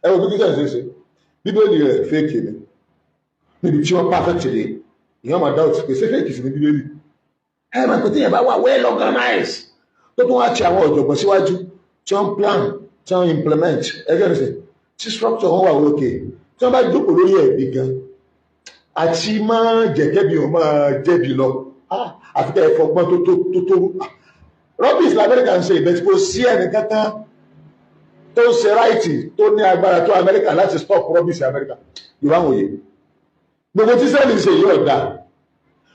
Ẹ wo bí Christian ṣe ṣe Bíbélì rẹ̀, fake ni. Níbi tí wọ́n perfect dé, ìyẹn máa doubt pé ṣé fake sí ní Bíbélì. Ẹ máa pè téèyàn bá wà well organized, tó tún wá ti àwọn ọ̀jọ̀gbọ́n síwájú tí wọ́n plan, tí wọ́n implement ẹgbẹ́ nìsín, tí structure wọn wà òkè, tí wọ́n bá jókòó lórí ẹ̀bí gan àti máa jẹ̀kẹ́bi, wọn máa jẹ̀bi lọ. Àfi kẹ́ ẹ fọgbọ́n tó tó tó tó rubbish lamẹ́ríkà ń ṣe ìbẹ̀ tí kò sí ẹnì kankan tó ń ṣe right tó ní agbára tó Amẹ́ríkà láti stop rubbish Amẹ́ríkà. Yorùbá wòye gbogbo tí sẹ́ẹ̀lì ń ṣe yìí, ọ̀dà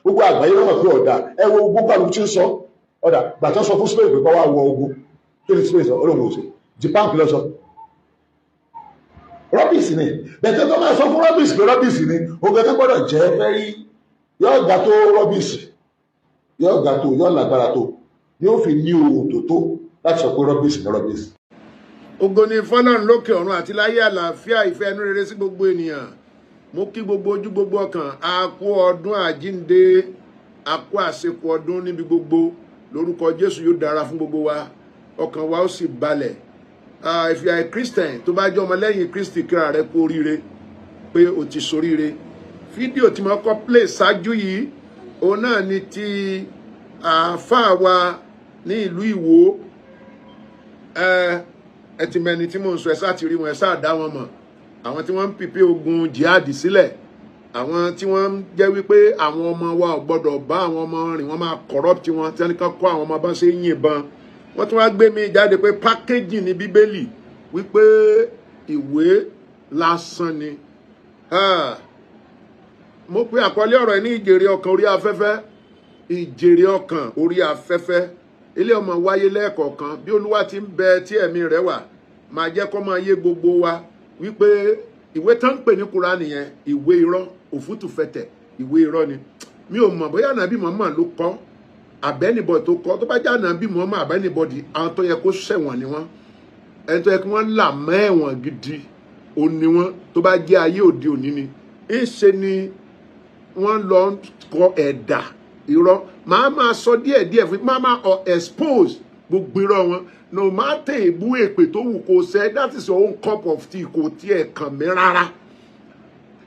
gbogbo àgbáyé lọ́mọ̀ pé ọ̀dà. Ẹ wo gbogbo àlùkù tí ń sọ ọ̀dà gbàtọ́ sọ fún Spain pé kọ́ wá wọ ogun. Kí ni Spain sọ? Olóhùn òsè. Japan, kí ló sọ? Rubbish ni. Bẹ̀tẹ̀ tó máa sọ fún rubbish pé rubbish ni, ogun tó gbọ́dọ̀ jẹ́ very yóò ga tó rubbish, yóò ga tó, yóò lágbára tó, yóò fi ní ohun tó tó láti sọ pé rubbish ni rubbish. Ògo ni fọ́lọ́run lókè ọ̀run, àti láyé àlàáfíà, ìfẹ́ ẹnu rere sí gbogbo ènìyàn. Mo kí gbogbo ojú, gbogbo ọkàn. A kú ọdún àjínde, a kú àṣekù ọdún níbi gbogbo. Lórúkọ Jésù, yóò dára fún gbogbo wa, ọkàn wa ó sì balẹ̀. If you are a Christian, tó bá jẹ́ ọmọlẹ́yìn Kristi, kíra rẹ kú oríire pé o ti soríire. Fídíò tí mo kọ́ play ṣáájú yìí, òun náà ni ti àáfàá wa ní ìlú Ìwó. Ẹ ti mẹni tí mò ń sọ, ẹ sáà ti rí wọn, ẹ sáà dá wọn mọ̀. Àwọn tí wọ́n ń pìpì ogun jihad sílẹ̀, àwọn tí wọ́n ń jẹ́ wípé àwọn ọmọ wa ò gbọ́dọ̀ bá àwọn ọmọ rìn, wọ́n máa corrupt wọn, tí wọ́n ní ká kọ́ àwọn ọmọ bá ṣe ń yìnbọn. Wọ́n tún wá gbé mi jáde pé packaging ní Bíbélì, wípé ìwé lásán ni. Mo pe àkọlé ọ̀rọ̀ yìí ní ìjèrè ọkàn orí afẹ́fẹ́. Ìjèrè ọkàn orí afẹ́fẹ́, ilé ọmọ wáyé lẹ́ẹ̀kọ̀ọ̀kan. Bí Olúwa ti ń bẹ tí ẹ̀mí rẹ̀ wà, máa jẹ́ kó máa yé gbogbo wa wípé ìwé tán ń pè ní Kúránì yẹn, ìwé irọ́, òfútù fẹ̀tẹ̀, ìwé irọ́ ni. Mi ò mọ̀ bóyá Ànábì Muhammad ló kọ́ àbí anybody tó kọ́. Tó bá jẹ́ Ànábì Muhammad àbí anybody, àwọn tó yẹ kó ṣẹ̀wọ̀n ni wọ́n. Ẹni tó yẹ kí wọ́n là mọ́ ẹ̀wọ̀n gidi ò ní wọ́n. Tó bá jẹ́ ayé òde òní ni, ńṣe ni wọ́n lọ kọ ẹ̀dà irọ́. Màá máa sọ díẹ̀ díẹ̀ fún, máa máa expose gbogbo irọ́ wọn. No matter èbú èpè tó wù kó sẹ́, that is your own cup of tea, kò tiẹ̀ kàn mí rárá.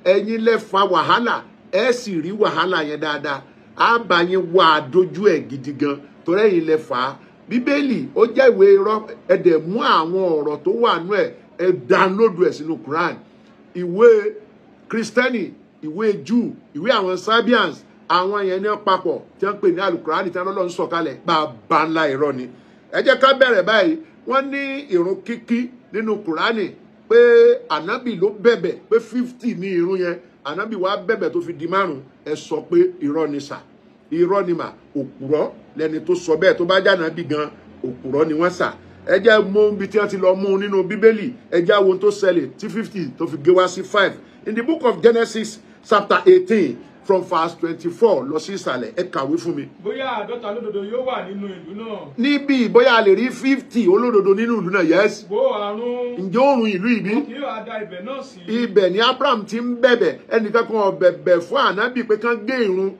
Ẹ̀yin lẹ fa wàhálà, ẹ sì rí wàhálà yẹn dáadáa. Á bá yín wá dojú ẹ̀ gidi gan, torí ẹ̀yin lẹ fà á. Bíbélì, ó jẹ́ ìwé irọ́. Ẹ dẹ̀ mú àwọn ọ̀rọ̀ tó wà nú ẹ̀, ẹ download ẹ̀ sínú Quran. Ìwé Kristẹni, ìwé Júù, ìwé àwọn Sabians, àwọn yẹn ní papọ̀ tí wọ́n pè ní Alukurani tí wọ́n lọ́ ń sọ̀kalẹ̀. Bàbá ńlá irọ́ ni. Ẹ jẹ́ ká bẹ̀rẹ̀ báyìí. Wọ́n ní ìrun kíkí nínú Kurani, pé Ànábì ló bẹ̀bẹ̀ pé 50 ní irun yẹn, Ànábì wá bẹ̀bẹ̀ tó fi di 5. Ẹ sọ pé irọ́ ni sà, irọ́ ni mà. Òpùrọ́ lẹni tó sọ bẹ́ẹ̀. Tó bá jẹ́ Ànábì gan, òpùrọ́ ni wọ́n sà. Ẹ jẹ́ mú ibi tí wọ́n ti lọ mú nínú Bíbélì. Ẹ jẹ́ àwọn tó ṣẹlẹ̀ tí 50 tó fi gé wá sí 5. In the Book of Genesis chapter 18 from verse 24 lọ sí ìsàlẹ̀, ẹ kàwé fún mi. Bóyá 50 olódodo yóò wà nínú ìlú náà. Níbí, bóyá a lè rí 50 olódodo nínú ìlú náà, yes. Wo àrùn. Ǹjẹ́ òrùn ìlú ìbí? Wọn kì yóò da ibẹ̀ náà sí. Ibẹ̀ ni Abraham ti ń bẹ̀bẹ̀. Ẹnìkan kan ò bẹ̀bẹ̀ fún Ànábì pé kán gé irun.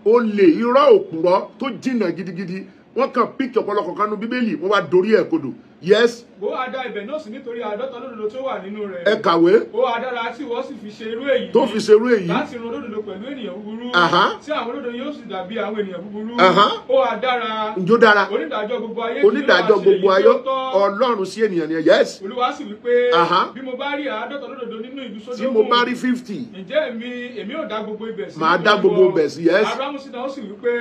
Olè, irọ́, òpùrọ́ tó jìnnà gidigidi. Wọ́n kàn pick ọ̀pọ̀lọpọ̀ kan nu Bíbélì, wọ́n wá dorí ẹ̀ kodò, yes. Wo a da ibẹ̀ náà sí nítorí 50 olódodo tó wà nínú rẹ̀. Ẹ kàwé. Ó ha dára tí ìwọ sì fi ṣe irú èyí. Tó fi ṣerú èyí. Láti run olódodo pẹ̀lú ènìyàn búburú. Tí àwọn olódodo yóò sì dàbí àwọn ènìyàn búburú. Ó ha dára. Ǹjọ́ dára? Onídàájọ́ gbogbo ayé kì yóò Onídàájọ́ wá ṣe gbogbo èyí ayé tí ó tọ́. Ọlọ́run sí ènìyàn ni, yes. Olúwa sì wí pé, bí mo bá rí 50 olódodo nínú ìlú Tí Sódómù, mo bá rí 50, ǹjẹ́ èmi ò dá gbogbo ibẹ̀ sí Màá dá nítorí gbogbo wọn. ibẹ̀ sí, yes. Abrahamu sì dáhùn, sì wí pé,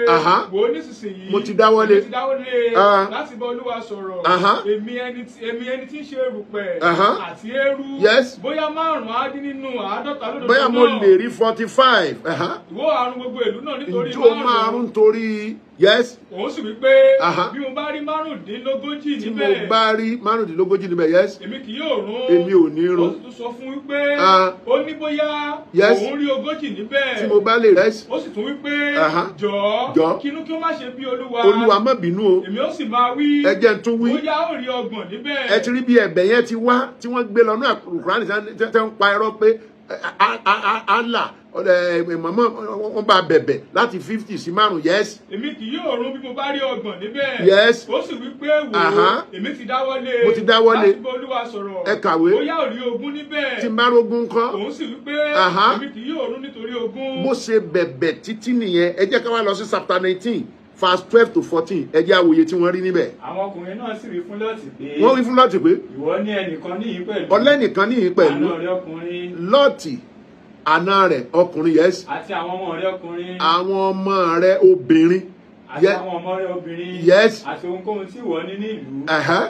wò ó nísinsìnyí, Mo ti dáwọ́lé. Èmi ti dáwọ́lé láti bá Olúwa sọ̀rọ̀. Èmi ẹni tí ń ṣe erùpẹ̀ àti eérú. Bóyá 5 á dín nínú 50 olódodo Bóyá mo náà. lè rí 45. Ìwọ àrùn gbogbo ìlú náà nítorí Ǹjọ́ márùn torí, yes. Òun sì wí pé, bí mo bá rí 35 Tí mo níbẹ̀, bá rí 35 níbẹ̀, yes. èmi kì yóò run. Èmi ò ní run. Ó sì tún sọ fún wípé, ó ní bóyá òun rí 40 níbẹ̀. Tí mo bá lè, yes. Ó sì tún wí pé, jọ̀ọ́, Jọ̀ọ́. kínú kí ó má ṣe bí Olúwa. Olúwa, má bínú o. Èmi ó sì máa wí, Ẹ jẹ́ n tún wí. bóyá ó rí 30 níbẹ̀. Ẹ ti rí bí ẹ̀bẹ̀ yẹn ti wá tí wọ́n gbé lọ náà, Kùránì tẹ́ ń pa irọ́ pé Allah Ọ̀dẹ̀ màmá wọn bá bẹ̀bẹ̀ láti 50 sí 5. Yes. Èmi kì yóò run bí mo bá rí 30 níbẹ̀. Yes. Ó sì wí pé, wò ó, èmi ti dáwọ́lé Mo ti dáwọ́lé. láti bá Olúwa sọ̀rọ̀. Ẹ kàwé. Bóyá ò rí 20 níbẹ̀. Tí n bá rógún ńkọ́? Òun sì wí pé, èmi kì yóò run nítorí 20. Bó ṣe bẹ̀bẹ̀ títí nìyẹn. Ẹ jẹ́ ká wá lọ sí chapter 19 verse 12 to 14. Ẹ jẹ́ àwòye tí wọ́n rí níbẹ̀. Àwọn ọkùnrin náà sì wí fún Lọ́ọ̀tì pé, Wọ́n wí fún Lọ́ọ̀tì pé, ìwọ ní ẹnìkan níhìn pẹ̀lú? Ọlẹ́nìkan níhìn pẹ̀lú? Àna rẹ ọkùnrin, Lọ́ọ̀tì, àna rẹ̀ ọkùnrin, yes. àti àwọn ọmọ rẹ ọkùnrin, Àwọn ọmọ rẹ̀ obìnrin, àti àwọn ọmọ rẹ obìnrin, àti ohunkóhun tí ìwọ ní ní ìlú,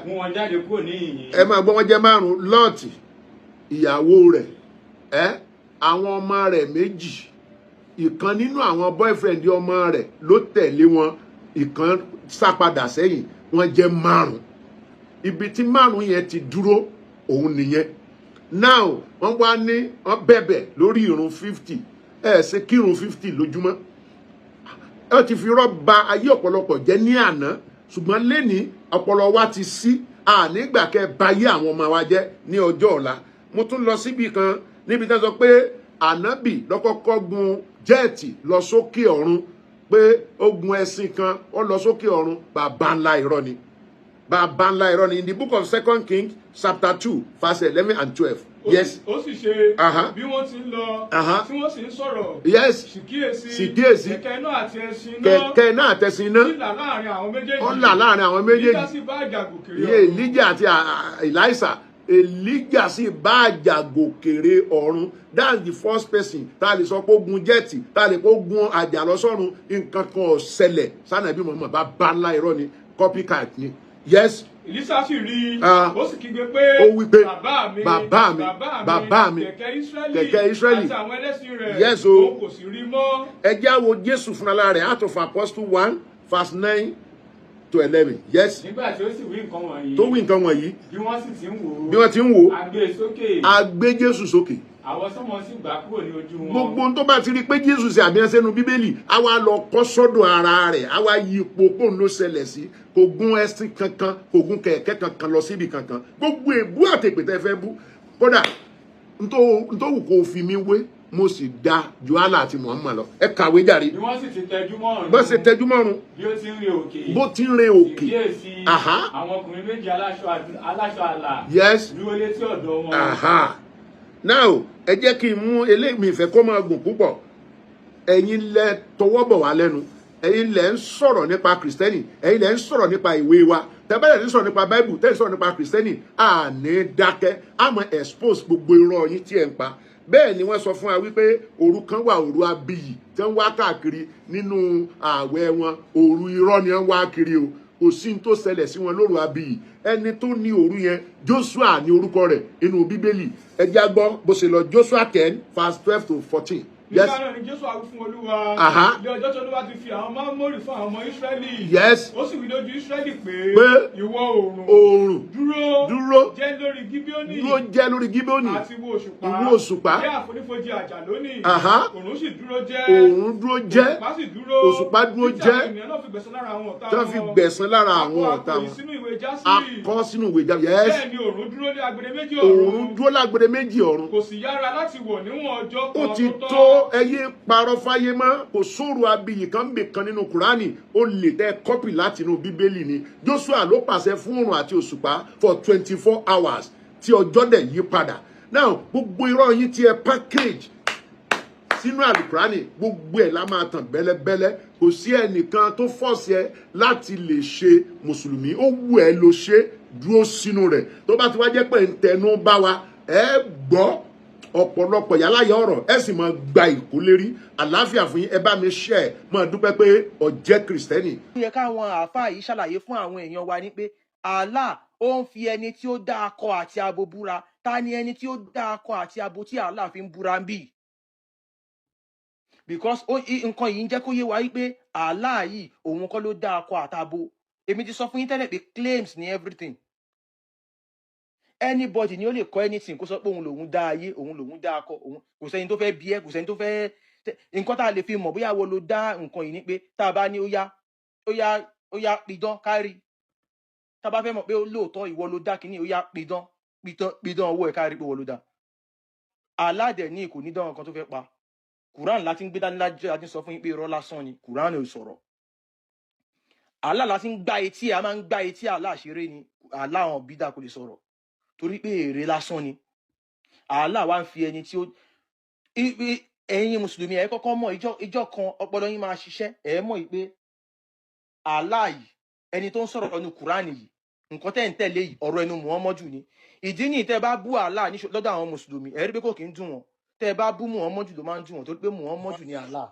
mú wọn jáde kúrò níhìn. Ẹ máa gbọ́, wọ́n jẹ́ márùn. Lọ́ọ̀tì, ìyàwó rẹ̀, ẹ àwọn ọmọ rẹ̀ méjì, ìkan nínú àwọn boyfriend ọmọ rẹ̀ ló tẹ̀lé wọn, ìkan sá padà sẹ́yìn. Wọ́n jẹ́ márùn. Ibi tí márùn yẹn ti dúró òun nìyẹn. Now, wọ́n wá ní wọ́n bẹ̀bẹ̀ lórí ìrun 50. Ẹ ṣe kírun 50 lójúmọ́. Ẹ ti fi rọ́ba ayé ọ̀pọ̀lọpọ̀ jẹ́ ní àná, ṣùgbọ́n lẹ́ni ọpọlọ wa ti sí ànígbà kẹ́ bayé àwọn ọmọ wa jẹ́ ní ọjọ́ ọ̀la. Mo tún lọ síbi kan níbi tí wọ́n sọ pé ànábì lọ́kọ́kọ́ gun jet lọ sókè ọ̀run, pé ó gun ẹṣin kan, ó lọ sókè ọ̀run. Bàbá ńlá irọ́ ni, bàbá ńlá irọ́ ni. In the book of Second Kings chapter 2 verse 11 and 12. Yes. Ó sì ṣe, bí wọ́n ti ń lọ, tí wọ́n sì ń sọ̀rọ̀, sì kíyèsí, Sì kíyèsí, kẹ̀kẹ́ iná àti ẹṣin iná kẹ̀kẹ́ náà àtẹṣin iná sì là láàrin àwọn méjèèjì. Ó là láàrin àwọn méjèèjì. Èlíjà sì bá àjà gòkè Ìyẹn Elijah àti Elisa. Elijah sì bá àjà gòkèrè ọ̀run. That's the first person tá a lè sọ pé ó gun jet, tá a lè pé ó gun àjà lọ sọ́run. Nǹkan kan ò ṣẹlẹ̀ sànàbí Muhammad. Bá bá ńlá irọ́ ni, copycat ni. Yes. Èlíṣà sì rí i, ó sì kígbe pé, Ó wí pé, bàbá mi, bàbá mi, bàbá mi, kẹ̀kẹ́ Ísírẹ́lì, kẹ̀kẹ́ Ísírẹ́lì, àti àwọn ẹlẹ́sìn rẹ̀. Yes, o. Òun kò sì rí mọ́. Ẹ jẹ́ á wo Jésù fúnra rẹ̀, Act of Apostle 1 verse 9 to 11. Yes. Nígbà tí ó sì wí nǹkan wọ̀nyí, Tó wí nǹkan wọ̀nyí, bí wọ́n sì ti ń wò ó, bí wọ́n ti ń wò ó, a gbé e sókè, a gbé Jésù sókè. Àwọsánmọ̀ sì gbà kúrò ní ojú wọn. Gbogbo ohun tó bá ti rí i pé Jésù ṣe àbí ẹsẹ̀ nu Bíbélì, á wá lọ kọ́ sọ́dọ̀ ara rẹ̀, á wá yí ipò pòun ló ṣẹlẹ̀ sí. Kò gun ẹṣin kankan, kò gun kẹ̀kẹ́ kankan lọ síbi kankan. Gbogbo èbú àtèpè tẹ́ fẹ́ bú, kódà ntó wù kó fi mí wé, mo sì da ju Allah àti Muhammad lọ. Ẹ kàwé jàre. Bí wọ́n sì ti tẹjú mọ́ ọ̀run, Bó ṣe tẹjú mọ́run, bí ó ti ń re òkè, bó ti ń re òkè, kíyèsí, àwọn ọkùnrin méjì aláṣọ àlà dúró létí ọ̀dọ̀ wọn. Aha. Now, ẹ jẹ́ kí n mú eléyìí, mi ìfẹ́ kó máa gùn púpọ̀. Ẹ̀yin lẹ tọwọ́ bọ̀ wá lẹ́nu, ẹ̀yin lẹ ń sọ̀rọ̀ nípa Kìrìsìtẹ́nì, ẹ̀yin lẹ ń sọ̀rọ̀ nípa ìwé wa. Tẹ́bẹ̀rẹ̀ ní sọ̀rọ̀ nípa Báíbù, tẹ́ ń sọ̀rọ̀ nípa Kìrìsìtẹ́nì, à ní dákẹ́, á mọ expose gbogbo irọ́ yín tí ẹ̀ ń pa. Bẹ́ẹ̀ ni wọ́n sọ fún wa wípé òru kan wà, òru abiyì tí wọ́n wá káàkiri nínú ààwẹ̀ wọn. Òru irọ́ ni wọ́n wá kiri o. Kò sí ní tó ṣẹlẹ̀ sí wọn lóru abiyì. Ẹni tó ní òru yẹn, Joshua ní orúkọ rẹ̀ inú Bíbélì. Ẹ jẹ́ á gbọ́ bó ṣe lọ, Joshua 10 verse 12 to 14. Yes. Nígbà náà ni Jóṣúà wí fún Olúwa, ní ọjọ́ tí Olúwa ti fi àwọn ọmọ Ámórì fún àwọn ọmọ Ísírẹ́lì. Ó sì wí lójú Ísírẹ́lì pé, Pé, ìwọ oòrùn, oòrùn, dúró, dúró, jẹ́ lórí Gíbíónì, dúró jẹ́ lórí Gíbónì, àti ìwọ òṣùpá, ìwọ òṣùpá, ní àfonífojì Àjàlónì. Òòrùn sì dúró jẹ́, Òòrùn dúró jẹ́, òṣùpá sì dúró, òṣùpá dúró títí jẹ́, àwọn ènìyàn náà fi gbẹ̀san lára àwọn ọ̀tá tí wọ́n fi wọn. gbẹ̀san lára àwọn A kọ ọ̀tá àkòrí wọn. sínú ìwé A Jásírì. kọ sínú ìwé Jásírì. Yes. Bẹ́ẹ̀ ni òòrùn dúró ní agbede méjì ọ̀run. Òòrùn dúró lágbede méjì ọ̀run. Kò sì yára láti wọ̀ níwọ̀n ọjọ́ Ó kan ti tó tó. tọ́. Ẹyẹ parọ́ fáyé mọ́. Kò sóòrò abiyì kan bè kan nínú Kùránì. Ó lè tẹ copy láti inú Bíbélì ni. Joshua ló pàṣẹ fún oòrùn àti òṣùpá for 24 hours tí ọjọ́ dẹ̀ yí padà. Now, gbogbo irọ́ yín tí ẹ package sínú àlùkùránì, gbogbo ẹ̀ la máa tàn bẹ́lẹ́bẹ́lẹ́. Kò sí ẹnìkan tó force ẹ láti lè ṣe mùsùlùmí. Ó wù ẹ́ ló ṣe, dúró sínú rẹ̀. Tó bá ti wá jẹ́ pé ń tẹnu bá wa, ẹ gbọ́ ọ̀pọ̀lọpọ̀ yálàyà ọ̀rọ̀, ẹ sì máa gba ìkólérí. Àlàáfíà fún yín. Ẹ bá mi ṣe ẹ máa dúpẹ́ pé ọ̀jẹ́ Kìrìsìtẹ́nì. Ó yẹ káwọn àáfàá yìí ṣàlàyé fún àwọn èèyàn wa ní pé Allah ó ń fi ẹni tí ó dá akọ àti abo búra. Ta ni ẹni tí ó dá akọ àti abo tí Allah fi ń búra ń bì? Because nǹkan yìí ń jẹ́ kó yé wa wípé Allah yìí, òun kọ́ ló dá akọ àtabo. Èmi ti sọ fún yín tẹ́lẹ̀ pé claims ní everything. Anybody ni ó lè kọ́ anything, kó sọ pé òun lòun dá ayé, òun lòun dá akọ òun. Kò sẹ́ni tó fẹ́ bí ẹ, kò sẹ́ni tó fẹ́ nǹkan tá a lè fi mọ̀ bóyá wo ló dá nǹkan yìí ni pé tá a bá ní ó yá, ó yá, ó yá, pidán kárí. Tá a bá fẹ́ mọ̀ pé lóòótọ́ ìwọ ló dá kínní, ó yá, pidán, pidán, pidán owó ẹ̀ kárí pé ìwọ ló dá. Aládẹ̀ ní kò ní dán nǹkan tó fẹ́ pa. Quran láti ń gbé dání lájọ́ láti sọ fún yín pé irọ́ lásán ni, Quran ò sọ̀rọ̀. Allah láti ń gbá etí, a máa ń gbá etí Allah ṣeré ni, Allah àwọn bídà kò lè sọ̀rọ̀ torí pé èrè lásán ni. Allah wá ń fi ẹni tí ó ẹ̀yin mùsùlùmí ẹ kọ́kọ́ mọ̀ ìjọ kan ọpọlọ yín máa ṣiṣẹ́, ẹ mọ̀ yìí pé Allah yìí, ẹni tó ń sọ̀rọ̀ nu Quran yìí, nǹkan tẹ́ ń tẹ̀lé yìí, ọ̀rọ̀ ẹnu Muhammadu ni. Ìdí nìyí tẹ́ bá bú Allah lọ́dọ̀ àwọn mùsùlùmí, ẹ rí pé kò kí ń dùn wọ́n. Tẹ́ bá bú Muhammadu ló máa ń dùn wọ́n, torí pé Muhammadu ni Allah.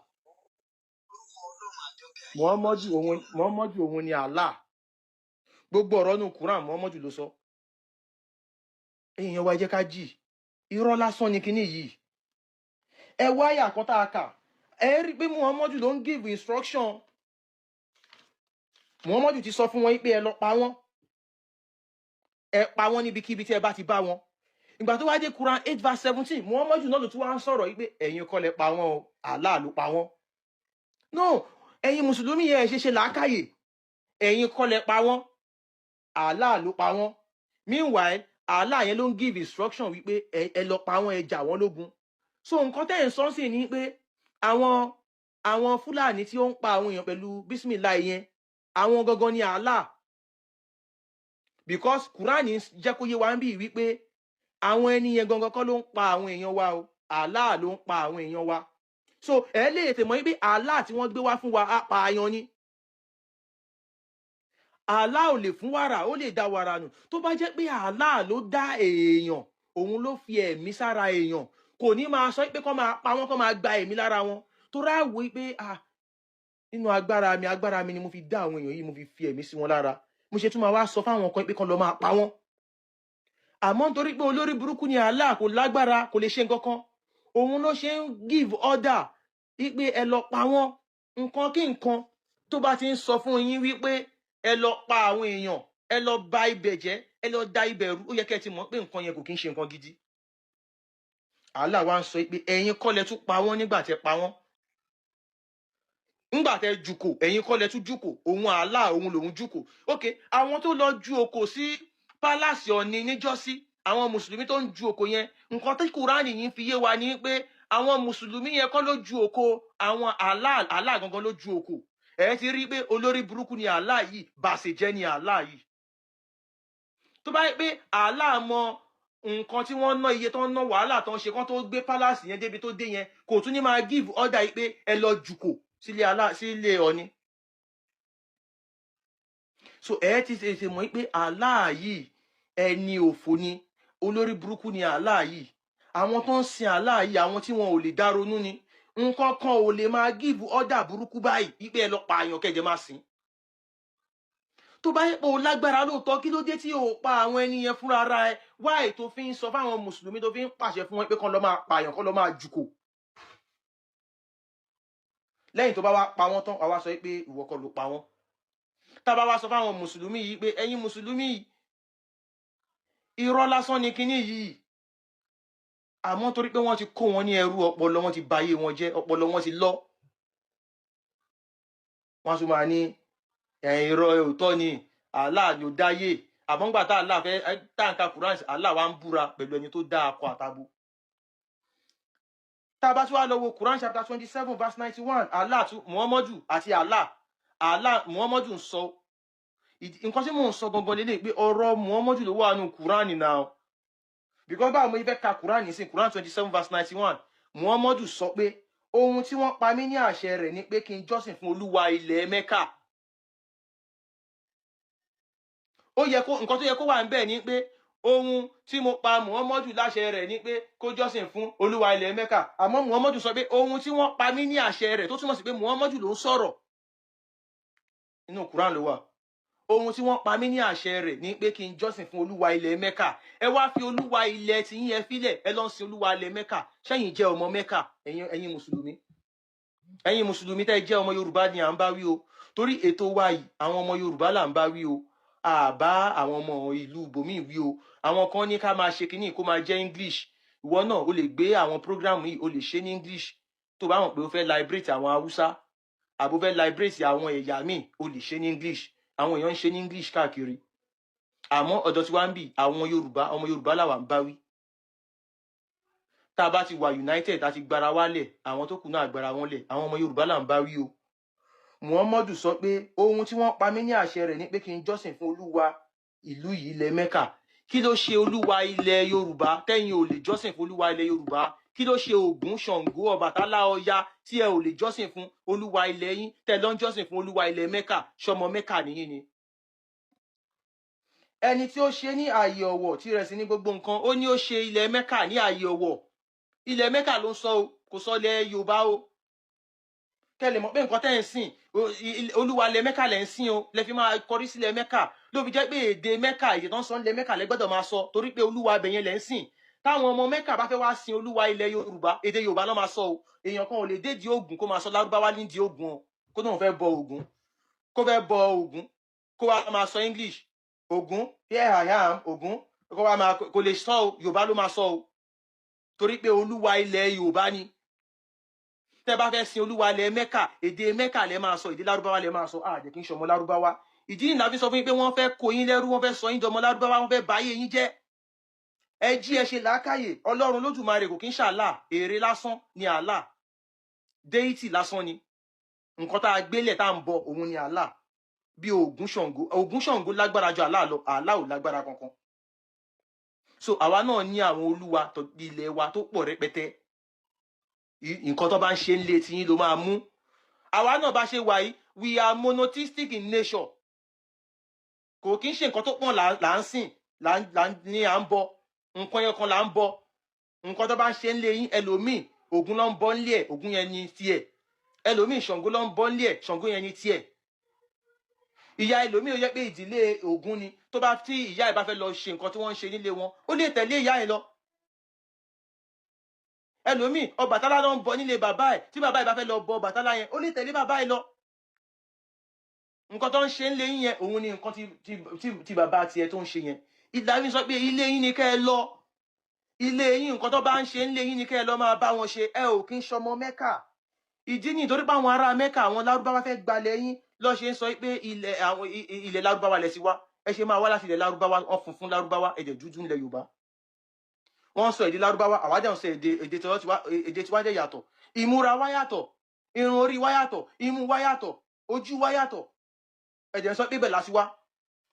Muhammadu òun ni Allah. Gbogbo ọ̀rọ̀ nu Quran Muhammadu ló sọ. Èèyàn wa, ẹ jẹ́ ká jì, irọ́ lásán ni kinní yìí. Ẹ wáyà kan tá a kà, ẹ rí pé Muhammadu ló ń give instruction. Muhammadu ti sọ fún wọn pé ẹ lọ pa wọ́n, ẹ pa wọ́n níbikíbi tí ẹ bá ti bá wọn. Ìgbà tó wá dé Quran 8 verse 17, Muhammadu náà ló tún wá ń sọ̀rọ̀ yìí pé ẹ̀yin kọ́ lẹ pa wọ́n o, Allah ló pa wọ́n. No, ẹ̀yin mùsùlùmí yẹn, ẹ ṣe ṣe làákàyè, ẹ̀yin kọ́ lẹ pa wọ́n, Allah ló pa wọ́n. Meanwhile, Allah yẹn ló ń give instruction wípé ẹ lọ pa wọ́n, ẹ jà wọ́n lógun. So nǹkan tẹ́ ẹ̀ ń sọ sí ni pé àwọn Fúlàní tí ó ń pa àwọn èèyàn pẹ̀lú bísímìláì yẹn, àwọn gangan ni Allah, because Quran jẹ́ kó yé wa ń bí wípé àwọn ẹni yẹn gangan kọ́ ló ń pa àwọn èèyàn wa o, Allah ló ń pa àwọn èèyàn wa. So ẹ lè tètè mọ̀ wípé Allah tí wọ́n gbé wá fún wa, apààyàn ni. Allah ò lè fún wàrà, ó lè dá wàrà nù. Tó bá jẹ́ pé Allah ló dá èèyàn, òun ló fi ẹ̀mí sára èèyàn, kò ní máa sọ pé kó máa pa wọ́n, kó máa gba ẹ̀mí lára wọn, tó ráwò pé ah, nínú agbára mi ni mo fi dá àwọn èèyàn yìí, mo fi fi ẹ̀mí sí wọn lára, mo ṣe tún máa wá sọ fáwọn kan pé kán lọ máa pa wọ́n. Àmọ́ nítorí pé olórí burúkú ni Allah, kò lágbára, kò lè ṣe nǹkan kan, òun ló ṣe ń give order wípé ẹ lọ pa wọ́n. Nǹkan kí nǹkan tó bá ti ń sọ fún yín wípé ẹ lọ pa àwọn èèyàn, ẹ lọ bà ibẹ̀ jẹ́, ẹ lọ da ibẹ̀ rú, ó yẹ kẹ́ ẹ ti mọ̀ pé nǹkan yẹn kò kí ń ṣe nǹkan gidi. Allah wa ń sọ pé ẹ̀yin kọ́ lẹ tún pa wọ́n nígbà tẹ́ pa wọ́n, nígbà tẹ́ jùkò, ẹ̀yin kọ́ lẹ tún jùkò, òun Allah òun lòun jùkò. Ok, àwọn tó lọ ju òkò sí palace Ọ̀ọ̀ni níjọ́sí, àwọn mùsùlùmí tó ń ju òkò yẹn, nǹkan tí Kùránì yìí fi yé wa ni pé àwọn mùsùlùmí yẹn kọ́ ló ju òkò, àwọn Allah, Allah gangan ló ju òkò. Ẹ ti rí pé olórí burúkú ni Allah yìí, bàṣẹjẹ ni Allah yìí. Tó bá yẹ pé Allah mọ nǹkan tí wọ́n ná, iye tó ń ná, wàhálà tó ń ṣe kán tó gbé palace yẹn débi tó dé yẹn, kò tún ní máa give order yìí pé ẹ lọ jùkò sílé Allah, sílé Ọ̀ọ̀ni. So ẹ ti ṣe mọ̀ pé Allah yìí, ẹni òfò ni, olórí burúkú ni Allah yìí. Àwọn tó ń sin Allah yìí, àwọn tí wọn ò lè dá ronú ni. Nǹkan kan ò lè máa give order burúkú báyìí wípé ẹ lọ pààyàn kẹjẹ máa sìn. Tó bá yẹ pé o lágbára lóòótọ́, kí ló dé tí o pa àwọn ẹni yẹn fúnra ara ẹ? Wáì tó fi ń sọ fáwọn mùsùlùmí, tó fi ń pàṣẹ fún wọn pé kán lọ máa pààyàn, kán lọ máa jùkò? Lẹ́yìn tó bá wá pa wọ́n tán, wá wá sọ pé ìwọ kọ́ ló pa wọ́n. Tá a bá wá sọ fáwọn mùsùlùmí yìí pé ẹ̀yin mùsùlùmí yìí, irọ́ lásán ni kinní yìí, àmọ́ torí pé wọ́n ti kó wọn ní ẹrú ọpọlọ, wọ́n ti ba ayé wọn jẹ́, ọpọlọ wọn ti lọ, wọ́n tún máa ní ẹ̀yìn irọ́ òótọ́ ni, Allah ló dáyé. Àmọ́ ńgbà tá Allah fẹ́ táǹkà Quran, Allah wa ń búra pẹ̀lú ẹni tó dá akọ àtabo. Tá a bá tún wá lọ wo Quran chapter 27 verse 91, Allah tún, Muhammadu àti Allah, Allah Muhammadu ń sọ nǹkan tí mò ń sọ gangan lélẹ̀ pé ọ̀rọ̀ Muhammadu ló wà nù Quran náà, because báwo mo fẹ́ ka Quran nísìn? Quran 27 verse 91, Muhammadu sọ pé ohun tí wọ́n pa mí ní àṣẹ rẹ̀ ni pé kí n jọ́sìn fún Olúwa ilẹ̀ Mẹ́kà. Ó yẹ kó nǹkan tó yẹ kó wà ń bẹ̀ ni pé ohun tí mo pa Muhammadu láṣẹ rẹ̀ ni pé kó jọ́sìn fún Olúwa ilẹ̀ Mẹ́kà. Àmọ́ Muhammadu sọ pé ohun tí wọ́n pa mí ní àṣẹ rẹ̀, tó túmọ̀ sí pé Muhammadu ló ń sọ̀rọ̀, inú Quran ló wà. Ohun tí wọ́n pa mí ní àṣẹ rẹ̀ ni pé kí n jọ́sìn fún Olúwa ilẹ̀ Mẹ́kà. Ẹ wá fi Olúwa ilẹ̀ tiyín ẹ filẹ̀, ẹ lọ ń sin Olúwa ilẹ̀ Mẹ́kà. Ṣẹ́yìn jẹ́ ọmọ Mẹ́kà? Ẹ̀yin mùsùlùmí, ẹ̀yin mùsùlùmí tẹ́ jẹ́ ọmọ Yorùbá ni à ń bá wí o, torí ètò wa yìí, àwọn ọmọ Yorùbá là ń bá wí o, àbá àwọn ọmọ ìlú ibòmíì wí o. Àwọn kan ní ká máa ṣe kínní kó máa jẹ́ English. Ìwọ náà o lè gbé àwọn program yìí, o lè ṣe ní English. Tó bá mọ̀ pé o fẹ́ liberate àwọn Haúsá àbò fẹ́ liberate àwọn ẹ̀yà míì, o lè ṣe ní English. Àwọn èèyàn ń ṣe ní English káàkiri, àmọ́ ọ̀dọ̀ tí wàá ń bì, àwọn Yorùbá, ọmọ Yorùbá làwà ń bá wí. Tá Tá a bá ti wà united, tá a ti gbára wálẹ̀, àwọn tó kù náà gbára wọn lẹ̀. Àwọn ọmọ Yorùbá là ń bá wí o. Muhammadu sọ pé ohun tí wọ́n pa mí ní àṣẹ rẹ̀ ni pé kí n jọ́sìn fún Olúwa ìlú yìí, ilẹ̀ Mẹ́kà. Kí ló ṣe Olúwa ilẹ̀ Yorùbá tẹ́yin ò lè jọ́sìn fún Olúwa ilẹ̀ Yorùbá? Kí ló ṣe Ògún, Ṣàngó, Ọbàtálá, Ọya tí ẹ ò lè jọ́sìn fún Olúwa ilẹ̀ yín, tẹ́ lọ ń jọ́sìn fún Olúwa ilẹ̀ Mẹ́kà? Ṣọmọ Mẹ́kà nìyí ni? Ẹni tí ó ṣe ní ààyè ọ̀wọ̀ tí rẹ̀ sí ní gbogbo nǹkan, ó ní ó ṣe ilẹ̀ Mẹ́kà ní ààyè ọ̀wọ̀. Ilẹ̀ Mẹ́kà ló ń sọ o, kò sọ ilẹ̀ Yorùbá o. Kẹ́ lè mọ̀ pé nǹkan tẹ́ ń sìn, Olúwa ilẹ̀ Mẹ́kà lẹ́ ń sìn o, lẹ fi máa kọrí sílẹ̀ Mẹ́kà. Ló fi jẹ́ pé èdè Mẹ́kà, èdè tó ń sọ nílẹ̀ Mẹ́kà lẹ gbọ́dọ̀ máa sọ, torí pé Olúwa ibẹ̀ yẹn lẹ́ ń sìn. Táwọn ọmọ Mẹ́kà bá fẹ́ wá sin Olúwa ilẹ̀ Yorùbá, èdè Yorùbá ló máa sọ o. Èèyàn kan ò lè dédìí Ògún kó máa sọ Lárúbáwá nídìí Ògún o, kó tóun fẹ́ bọ Ògún, kó fẹ́ bọ Ògún, kó wá máa sọ English, "Ògún, here I am, Ògún", kó wá máa, kò lè sọ o. Yorùbá ló máa sọ o, torí pé Olúwa ilẹ̀ Yorùbá ni. Tẹ́ bá fẹ́ sin Olúwa ilẹ̀ Mẹ́kà, èdè Mẹ́kà lẹ máa sọ, èdè Lárúbáwá lẹ máa sọ. Àjẹ́ kí n ṣọmọ Lárúbáwá. Ìdí nìyí la fi sọ fún yín pé wọ́n fẹ́ kó yín lẹ́rú, wọ́n fẹ́ sọ yín dọmọ Lárúbáwá, wọ́n fẹ́ bà ayé yín jẹ́. Ẹ jí, ẹ ṣe làákàyè. Ọlọ́run Lódùmarè kò kí ń ṣàlà èrè lásán ni Allah, deity lásán ni. Nǹkan tá a gbélẹ̀ tá à ń bọ òun ni Allah. Bí Ògún, Ṣàngó, Ògún, Ṣàngó lágbára ju Allah lọ. Allah ò lágbára kankan. So àwa náà ní àwọn olúwa ilẹ̀ wa tó pọ̀ rẹpẹtẹ. Nǹkan tó bá ń ṣe ń lé tiyín ló máa mú àwa náà bá ṣe wà yìí. We are monotheistic in nature. Kò kí ń ṣe nǹkan tó pọ̀ là ń sìn ní à ń bọ. Nǹkan yẹn kan là ń bọ. Nǹkan tó bá ń ṣe ń lé yín, ẹlòmíì Ògún ló ń bọ ńlé ẹ̀, Ògún yẹn ní tiẹ̀. Ẹlòmíì Ṣàngó ló ń bọ ńlé ẹ̀, Ṣàngó yẹn ní tiẹ̀. Ìyá ẹlòmíì ó yẹ pé ìdílé Ògún ni, tó bá tí ìyá ẹ̀ bá fẹ́ lọ ṣe nǹkan tí wọ́n ń ṣe nílé wọn, ó lè tẹ̀lé ìyá ẹ̀ lọ. Ẹlòmíì Ọbàtálá ló ń bọ nílé bàbá ẹ̀, tí bàbá ẹ̀ bá fẹ́ lọ bọ Ọbàtálá yẹn, ó lè tẹ̀lé bàbá ẹ̀ lọ. Nǹkan tó ń ṣe ń lé yín yẹn, òun ni nǹkan tí bàbá tiẹ̀ tó ń ṣe yẹn. Ìdarí sọ pé ilé yín ni kẹ́ ẹ lọ, ilé yín, nǹkan tó bá ń ṣe ń lé yín ni kẹ́ ẹ lọ máa bá wọn ṣe. Ẹ ò kí ń ṣọmọ Mẹ́kà. Ìdí ní ìtorí pé àwọn ará Mẹ́kà, àwọn Lárúbáwá fẹ́ gbalẹ̀ yín lọ ṣe ń sọ pé ilẹ̀ àwọn ilẹ̀ Lárúbáwá lẹ̀ sí wá. Ẹ ṣe máa wá láti ilẹ̀ Lárúbáwá, wọn funfun Lárúbáwá, èdè dúdú ńlẹ̀ Yorùbá. Wọ́n sọ èdè Lárúbáwá, àwa dẹ̀ ń sọ èdè tiwa, èdè tiwa dẹ̀ yàtọ̀. Ìmúra wa yàtọ̀, irun orí wa yàtọ̀, imú wa yàtọ̀, ojú wa yàtọ̀. Ẹ̀jẹ̀ ń sọ pé ibẹ̀ la sí wá.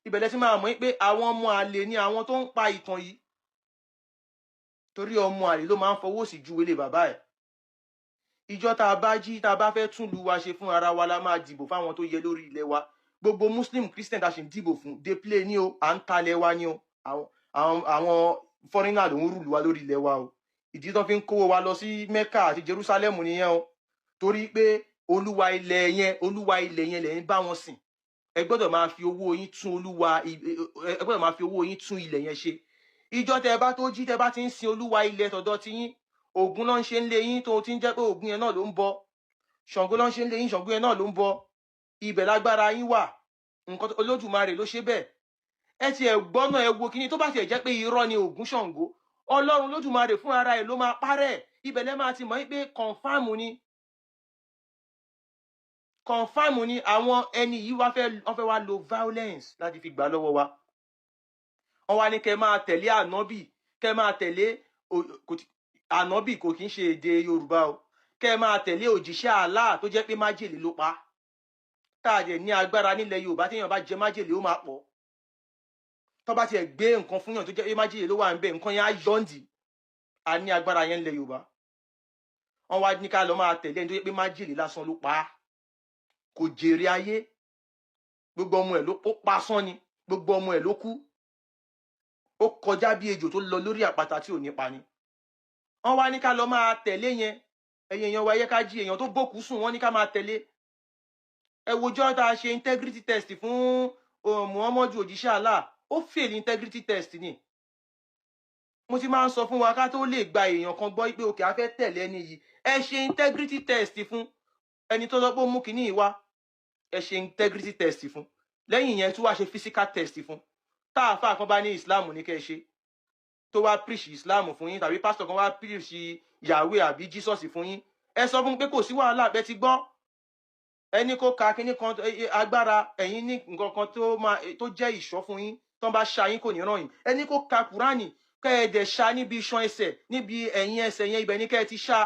Ibẹ̀ lẹ ti máa mọ̀ pé àwọn ọmọ àlè ni àwọn tó ń pa ìtàn yìí, torí ọmọ àlè ló máa ń fọwọ́ sí ju ilé bàbá ẹ̀. Ìjọ tá a bá jí, tá a bá fẹ́ tún lu wa ṣe fún ara wa, la máa dìbò fáwọn tó yẹ lórí ilẹ̀ wa. Gbogbo Muslim, Christian tá a ṣe ń dìbò fún, dey play ní o, à ń talẹ̀ wa ní o. Àwọn foreigner ló ń rule wa lórí ilẹ̀ wa o. Ìdí tó fi ń kówó wa lọ sí Mecca àti Jerusalem nìyẹn o, torí pé olúwa ilẹ̀ yẹn, olúwa ilẹ̀ yẹn lẹ̀ ń bá wọn sìn. Ẹ gbọ́dọ̀ máa fi owó yín tún olúwa, ẹ gbọ́dọ̀ máa fi owó yín tún ilẹ̀ yẹn ṣe. Ìjọ tẹ bá tó jí, tẹ bá ti ń sin olúwa ilẹ̀ tọ̀dọ̀ ti yín, Ògún ló ń ṣe ń lé yín, tó ti ń jẹ́ pé Ògún yẹn náà ló ń bọ. Ṣàngó ló ń ṣe ń lé yín, Ṣàngó yẹn náà ló ń bọ. Ibẹ̀ lágbára yín wà. Nǹkan Olódùmarè ló ṣe bẹ́ẹ̀. Ẹ ti ẹ̀ gbọ́ náà, ẹ wo kíní, tó bá tiẹ̀ jẹ́ pé irọ́ ni Ògún, Ṣàngó, Ọlọ́run Olódùmarè fún ara ẹ̀ ló máa parẹ́. Ibẹ̀ lẹ́ máa ti mọ̀ pé confirm ni, confirm ni. Àwọn ẹni yìí wá fẹ́, wọ́n fẹ́ wá lo violence láti fi gbà lọ́wọ́ wa. Wọ́n wá ní kẹ́ máa tẹ̀lé ànábì, kẹ́ máa tẹ̀lé ànábì, kò kí ń ṣe èdè Yorùbá o, kẹ́ máa tẹ̀lé òjíṣẹ́ Allah tó jẹ́ pé májèlé ló pa á. Tá a dẹ̀ ní agbára nílẹ̀ Yorùbá, téèyàn bá jẹ májèlé, ó máa pọ̀. Tó bá tiẹ̀ gbé nǹkan fún yàn tó jẹ́ pé májèlé ló wà ń bẹ̀, nǹkan yẹn á yọ̀ǹdì. A ní agbára yẹn nílẹ̀ Yorùbá. Wọ́n wá ní ká lọ máa tẹ̀lé ẹni tó jẹ́ pé májèlé lásán ló pa á, kò jèrè ayé. Gbogbo ọmọ ẹ̀ ló ó pa sán ni, gbogbo ọmọ ẹ̀ ló kú. Ó kọjá bí ejò tó lọ lórí àpáta tí ò ní pa ni. Wọ́n wá ní ká lọ máa tẹ̀lé yẹn. Ẹ̀yin èèyàn wa, yẹ ká jí. Èèyàn tó bókú sùn, wọ́n ní ká máa tẹ̀lé. Ẹ wojọ́ tá a ṣe integrity test fún Muhammadu òjíṣẹ́ Allah, ó fail integrity test ni. Mo ti máa ń sọ fún wa, ká tó lè gba èèyàn kan gbọ́ pé òkè a fẹ́ tẹ̀lé ẹni yìí, ẹ ṣe integrity test fún ẹni tó sọ pé ó mú kinní yìí wá. Ẹ ṣe integrity test fún, lẹ́yìn yẹn tún wá ṣe physical test fún. Tá àáfàá kan bá ní Islam ní kẹ́ ẹ ṣe, tó wá preach Islam fún yín, tàbí pastor kan wá preach Yahweh àbí Jesus fún yín, ẹ sọ fún un pé kò sí wàhálà bẹ́ẹ̀ ti gbọ́. Ẹni kó ka kinní kan, agbára ẹ̀yin ní nǹkan kan tó máa tó jẹ́ ìṣọ́ fún yín, tó bá ṣá yín kò ní ràn yín. Ẹni kó ka Kúránì. Kẹ́ ẹ dẹ̀ ṣá níbi iṣan ẹsẹ̀, níbi ẹ̀yìn ẹsẹ̀ yẹn, ibẹ̀ ni kẹ́ ẹ ti ṣá.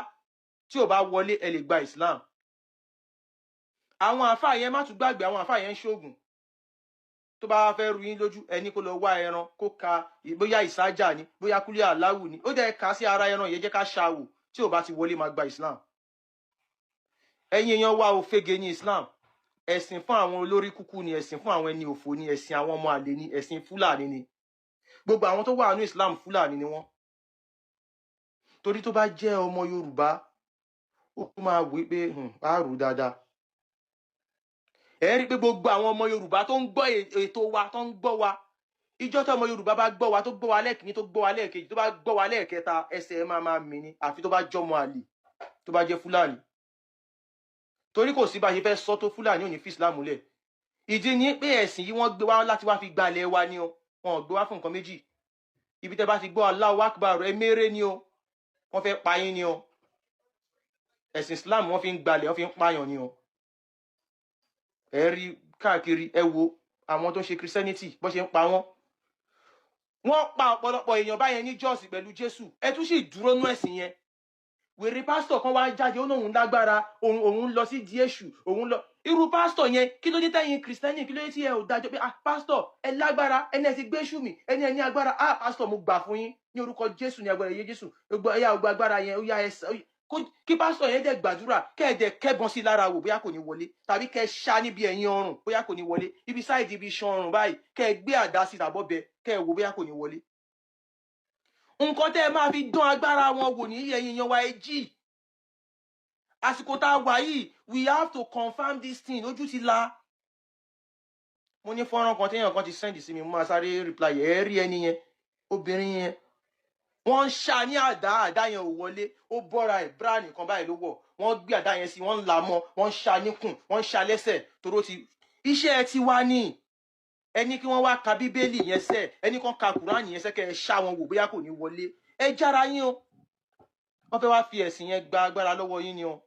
Tí ò bá wọlé, ẹ lè gba Islam. Àwọn àáfàá yẹn, má tún gbàgbé, àwọn àáfàá yẹn ń ṣoògùn. Tó bá fẹ́ ru yín lójú, ẹni kó lọ wá ẹran, kó ka, bóyá ìsájà ni, bóyá kúlẹ̀ aláwù ni, ó dẹ̀ ká sí ara ẹran yẹn, jẹ́ ká ṣàwò. Tí ò bá ti wọlé, máa gba Islam. Ẹ̀yin èèyàn wa, ò fege ní Islam. Ẹ̀sìn fún àwọn olórí kúkú ni, ẹ̀sìn fún àwọn ẹni òfò ni, ẹ̀sìn àwọn ọmọ àlè ni, ẹ̀sìn Fúlàní ni. Gbogbo àwọn tó wà ní Islam, Fúlàní ni wọ́n. Torí tó bá jẹ́ ọmọ Yorùbá, ó máa wí pé á rù dáadáa. Ẹ rí i pé gbogbo àwọn ọmọ Yorùbá tó ń gbọ́ ètò wa, tó ń gbọ́ wa, ìjọ tó ọmọ Yorùbá bá gbọ́ wa, tó gbọ́ wa lẹ́ẹ̀kínní, tó gbọ́ wa lẹ́ẹ̀kejì, tó bá gbọ́ wa lẹ́ẹ̀kẹta, ẹsẹ̀ ẹ máa máa mì ní, àfi tó bá jọmọ àlè, tó bá jẹ́ Fúlàní. Torí kò sí bá a ṣe fẹ́ sọ tó, Fúlàní ò ní fi Islam lẹ̀. Ìdí ni pé ẹ̀sìn yìí, wọ́n gbé wá láti wá fi gbalẹ̀ wa ni o. Wọn ò gbé wá fún nǹkan méjì. Ibi tẹ́ bá ti gbọ́ Allahu Akbar, ẹ méré ni o, wọ́n fẹ́ pa yín ni o. Ẹ̀sìn Islam, wọ́n fi ń gbalẹ̀, wọ́n fi ń pààyàn ni o. Ẹ rí káàkiri, ẹ wo àwọn tó ń ṣe Christianity, bó ṣe ń pa wọ́n. Wọ́n pa ọ̀pọ̀lọpọ̀ èèyàn báyẹn ní Jọ́ọ̀sì pẹ̀lú Jésù. Ẹ tún sì dúró nú ẹ̀sìn yẹn. Wèrè pásítọ̀ kan wá jáde, ó lóun lágbára, òun lọ sí di èṣù, òun lọ. Irú pásítọ̀ yẹn, kí ló dé tẹ̀yìn Kìrìsìtẹ́nì, kí ló dé tí ẹ ò dájọ́ pé, ah, pásítọ̀, ẹ lágbára, ẹni ẹ ti gbé èṣù mì, ẹni ẹ ní agbára? Ah, pásítọ̀, mo gbà fún yín ní orúkọ Jésù, ní agbára iye Jésù, gbogbo ẹyà, gbogbo agbára yẹn, ó yá, ẹ kí pásítọ̀ yẹn dẹ̀ gbàdúrà, kẹ́ ẹ dẹ̀ kẹ́bọn sí lára wò bóyá kò ní wọlé, tàbí kẹ́ ẹ ṣá níbi ẹ̀yìn ọrùn bóyá kò ní wọlé, ibi side, ibi iṣan ọrùn báyìí, kẹ́ ẹ gbé àdá sí tàbọ̀bẹ, kẹ́ ẹ wò bóyá kò ní wọlé. Nǹkan tẹ́ ẹ máa fi dán agbára wọn wò ní ẹ̀yìn yan wa. Ẹ jí, àsìkò tá a wà yìí, we have to confirm this thing. Ojú ti la. Mo ní fọ́nrán kan téèyàn kan ti send sí mi, mo máa sáré reply. Ẹ rí ẹni yẹn, obìnrin yẹn, wọ́n ń ṣá ní àdá, àdá yẹn ò wọlé. Ó bọ́ra ẹ̀, bra nìkan báyìí ló wọ̀. Wọ́n gbé àdá yẹn sí, wọ́n ń là mọ́, wọ́n ń ṣá níkùn, wọ́n ń ṣá lẹ́sẹ̀. Toró ti iṣẹ́ ti wá ní ẹni kí wọ́n wá ka Bíbélì yẹn sẹ́, ẹni kan ka Kùránì yẹn sẹ́, kẹ́ ẹ ṣá wọn wò bóyá kò ní wọlé. Ẹ jára yín o. Wọ́n fẹ́ wá fi ẹ̀sìn yẹn gba agbára lọ́wọ́ yín ni o.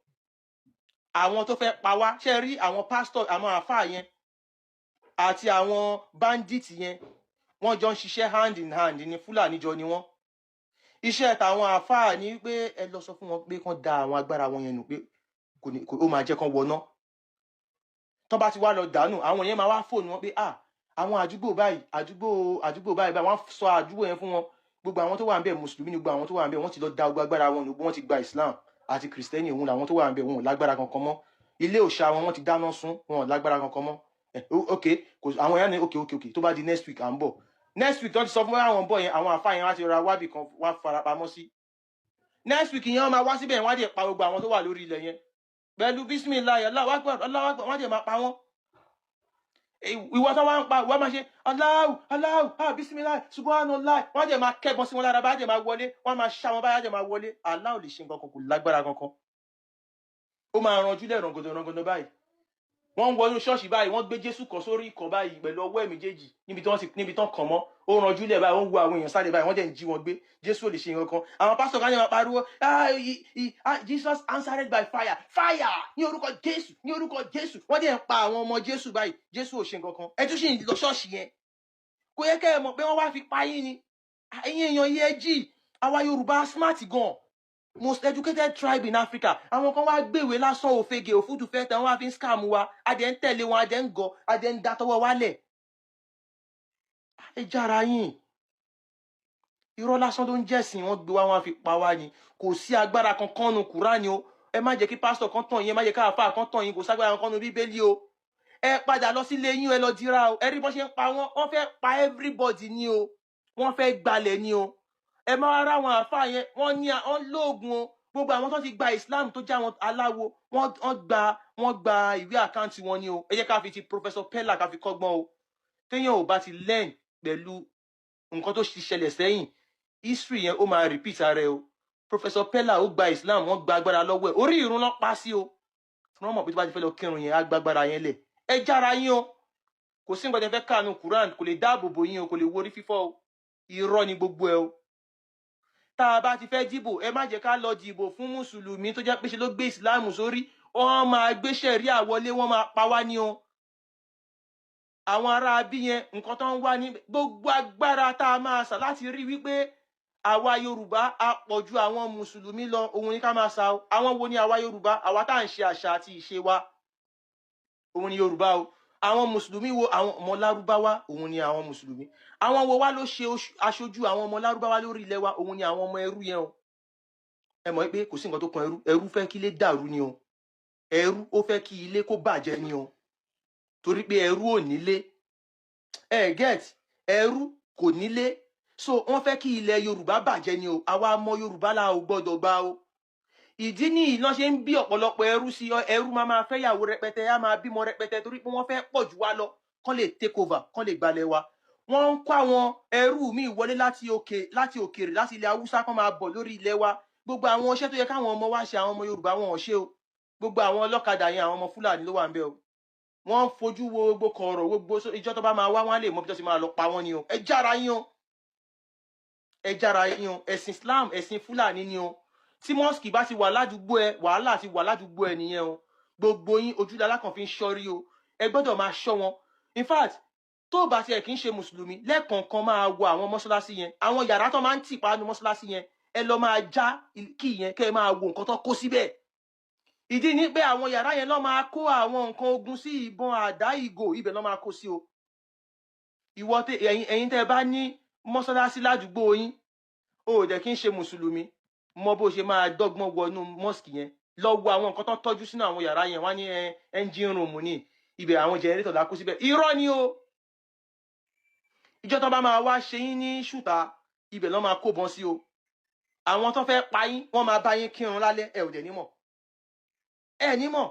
Àwọn tó fẹ́ pa wá, ṣe rí àwọn pásítọ̀, àwọn àáfàá yẹn àti àwọn bandit yẹn, wọ́n jọ ń ṣiṣẹ́ hand in hand ní. Fúlàní jọ ni wọ́n. Iṣẹ́ tàwọn àáfàá ni pé ẹ lọ sọ fún wọn pé kán da àwọn agbára wọn yẹn nù, pé kò ní ó máa jẹ́ kán wọná. Tán bá ti wá lọ dànù, àwọn yẹn máa wá fóònù wọn pé, ah, àwọn àdúgbò báyìí, àdúgbò báyìí báyìí. Wọ́n á sọ àdúgbò yẹn fún wọn. Gbogbo àwọn tó wà ń bẹ̀, mùsùlùmí ni gbogbo àwọn tó wà ń bẹ̀. Wọ́n ti lọ da gbogbo agbára wọn nù, wọ́n ti gba Islam àti Kìrìsìtẹ́nì. Òun làwọn tó wà ń bẹ̀, wọn ò lágbára kankan mọ́. Ilé òòṣà wọn, wọ́n ti dáná sun, wọn ò lágbára kankan mọ́. Ok, kò àwọn yẹn ní ok, tó bá di next week, à ń bọ̀. Next week tó ti sọ fún àwọn bọ̀ yẹn, àwọn àfa yẹn wá ti ra wábì kan wá fara pamọ́ sí. Next week yẹn, wọ́n máa wá síbẹ̀, wọ́n á dẹ̀ pa gbogbo àwọn tó wà lórí ilẹ̀ yẹn pẹ̀lú bisimilayi, Allahu Akbar, Allahu Akbar. Wọ́n á dẹ̀ máa pa wọ́n. Ìwọ tó wá ń pa, ìwọ máa ṣe Allahu, Allahu, ah, bisimilayi, subhanallah. Wọ́n á dẹ̀ máa kẹ́bọn sí wọn lára, bá dẹ̀ máa wọlé, wọ́n á máa ṣá wọn báyà, dẹ̀ máa wọlé. Allah ò lè ṣe nǹkan kan, kò lágbára kankan. Ó máa ranjú lẹ̀ ràngàndàn ràngàndàn báyìí. Wọ́n ń wọnú ṣọ́ọ̀ṣì báyìí, wọ́n gbé Jésù kọ́ sórí ìkọ́ báyìí pẹ̀lú ọwọ́ ẹ̀ méjèèjì níbi tí wọ́n ti níbi tán kàn mọ́. Ó ranjú lẹ̀ báyìí, ó ń wo àwọn èèyàn sáré báyìí, wọ́n dẹ̀ ń jí wọn gbé. Jésù ò lè ṣe nǹkan kan. Àwọn pásítọ̀ kan ní máa pariwo, ah, ah, Jesus answered by fire, fire, ní orúkọ Jésù, ní orúkọ Jésù. Wọ́n dẹ̀ ń pa àwọn ọmọ Jésù báyìí. Jésù ò ṣe nǹkan kan. Ẹ tún sì ń lọ ṣọ́ọ̀ṣì yẹn. Kò yẹ kẹ́ ẹ mọ̀ pé wọ́n wá fi pa yín ni. Ẹ̀yin èèyàn yẹ jí. Àwa Yorùbá smart gan, most educated tribe in Africa. Àwọn kan wá gbèwé lásán, òfegè, òfútù fẹ́ tẹ, wọ́n wá fi ń scam wa. Adẹ ń tẹ̀lé wọn, adẹ ń gọ, adẹ ń datọwọ́ wálẹ̀. Ẹ jára yín. Irọ́ lásán tó ń jẹ́sìn, wọ́n gbé wá, wọ́n fi pa wá ni. Kò sí agbára kankan nu Kúránì o. Ẹ má jẹ́ kí pásítọ̀ kan tàn yín, ẹ má jẹ́ ká àáfàá kan tàn yín. Kò ságbára kankan nu Bíbélì o. Ẹ padà lọ sílé yín, ẹ lọ dira o. Ẹ rí bọ́n ṣe ń pa wọ́n, wọ́n fẹ́ pa everybody ni o, wọ́n fẹ́ gbalẹ̀ ni o. Ẹ má wá ráwọn àáfàá yẹn, wọ́n ní wọ́n lóògùn o. Gbogbo àwọn tó ti gba Islam, tó jẹ́ àwọn aláwo, wọ́n gba ìwé account wọn ni o. Ẹ jẹ́ ká fi ti Professor Pella ká fi kọ́gbọ́n o. Téèyàn ò bá ti learn pẹ̀lú nǹkan tó ti ṣẹlẹ̀ sẹ́yìn, history yẹn ó máa repeat ara ẹ o. Professor Pella, ó gba Islam, wọ́n gba agbára lọ́wọ́ ẹ̀. Orí ìrun ló pa sí o. Tí wọ́n mọ̀ pé tó bá ti fẹ́ lọ kírun yẹn, á gba agbára yẹn lẹ̀. Ẹ jára yín o. Kò sí nǹkan tẹ́ fẹ́ kànú Quran, kò lè dáàbò bò yín o, kò lè wo orí fífọ́ o. Irọ́ ni gbogbo ẹ o. Tá a bá ti fẹ́ dìbò, ẹ má jẹ́ ká lọ dìbò fún mùsùlùmí tó jẹ́ pé ṣe ló gbé ìsìláàmù sórí. Wọ́n máa gbé ṣẹ̀ríà wọlé, wọ́n máa pa wá ní o. Àwọn ará bí yẹn, nǹkan tó ń wá ní gbogbo agbára tá a máa sà láti rí wípé Àwa Yorùbá a pọ̀ ju àwọn mùsùlùmí lọ, òun ni ká máa sa o. Àwọn wo ni àwa Yorùbá? Àwa tá à ń ṣe àṣà àti ìṣe wa, òun ni Yorùbá o. Àwọn mùsùlùmí wo? Àwọn ọmọ Lárúbáwá, òun ni àwọn mùsùlùmí. Àwọn wo wá ló ṣe aṣojú àwọn ọmọ Lárúbáwá lórí ilẹ̀ wa? Òun ni àwọn ọmọ ẹrú yẹn o. Ẹ mọ̀ pé kò sí nǹkan tó kan ẹrú. Ẹrú fẹ́ kí ilé dàrú ni o. Ẹrú ó fẹ́ kí ilé kó bàjẹ́ ni o, torí pé ẹrú ò nílé. Ẹ get? Ẹrú kò nílé, so wọ́n fẹ́ kí ilẹ̀ Yorùbá bàjẹ́ ni o. Àwa ọmọ Yorùbá la ò gbọ́dọ̀ gbà o. Ìdí ní ìlànà ṣe ń bí ọ̀pọ̀lọpọ̀ ẹrú sí. Ẹrú máa máa fẹ́yàwó rẹpẹtẹ, á máa bímọ rẹpẹtẹ, torí pé wọ́n fẹ́ pọ̀ jù wá lọ, kán lè take over, kán lè gbalẹ̀ wa. Wọ́n ń kó àwọn ẹrú míì wọlé láti òkè, láti òkèèrè, láti ilẹ̀ Haúsá, kán máa bọ̀ lórí ilẹ̀ wa. Gbogbo àwọn iṣẹ́ tó yẹ káwọn ọmọ wa ṣe, àwọn ọmọ Yorùbá wọn ò ṣe o. Gbogbo àwọn ọlọ́kadà yẹn, àwọn ọmọ Fúlàní ló wà ń bẹ̀ o. Wọ́n ń fojú wo gbogbo kọ̀ọ̀rọ̀ gbogbo ìjọ tó bá máa wá, wọ́n á lè mọ bí tó ti máa lọ pa wọ́n ni o. Ẹ jára yín o, ẹ jára yín o. Ẹ̀sìn Islam, ẹ̀sìn Fúlàní ni o. Tí mosque bá ti wà ládùúgbò ẹ, wàhálà ti wà ládùúgbò ẹ nìyẹn o. Gbogbo yín, ojúlá kan fi ń ṣọ́rí o. Ẹ gbọ́dọ̀ máa ṣọ́ wọn. In fact, tó bá tiẹ̀ kì í ṣe mùsùlùmí, lẹ́ẹ̀kọ̀ọ̀kan máa wo àwọn mọ́ṣáláṣí yẹn, àwọn yàrá tó máa ń tì pa nu mọ́ṣáláṣí yẹn, ẹ lọ máa já kí yẹn, kẹ́ ẹ máa wo nǹkan tó kó síbẹ̀. Ìdí ni pé àwọn yàrá yẹn lọ́ máa kó àwọn nǹkan ogun sí, ìbọn, àdá, ìgò, ibẹ̀ lọ́ máa kó sí o. Ìwọ tẹ ẹ̀yin tẹ́ bá ní mọ́ṣáláṣí ládùúgbò yín, o ò dẹ̀ kí ń ṣe mùsùlùmí, mọ bó ṣe máa dọ́gbọ́n wọnú mosque yẹn, lọ wo àwọn nǹkan tó tọ́jú sínú àwọn yàrá yẹn. Wọ́n á ní engine room ní ibẹ̀, àwọn generator la kó síbẹ̀. Irọ́ ni o. Ìjọ tó bá máa wá ṣe yín ní ṣùtá, ibẹ̀ lọ́ máa kó bọn sí o. Àwọn tó fẹ́ pa yín, wọ́n máa bá yín kírun lálẹ́, ẹ ò dẹ̀ nímọ̀, ẹ nímọ̀.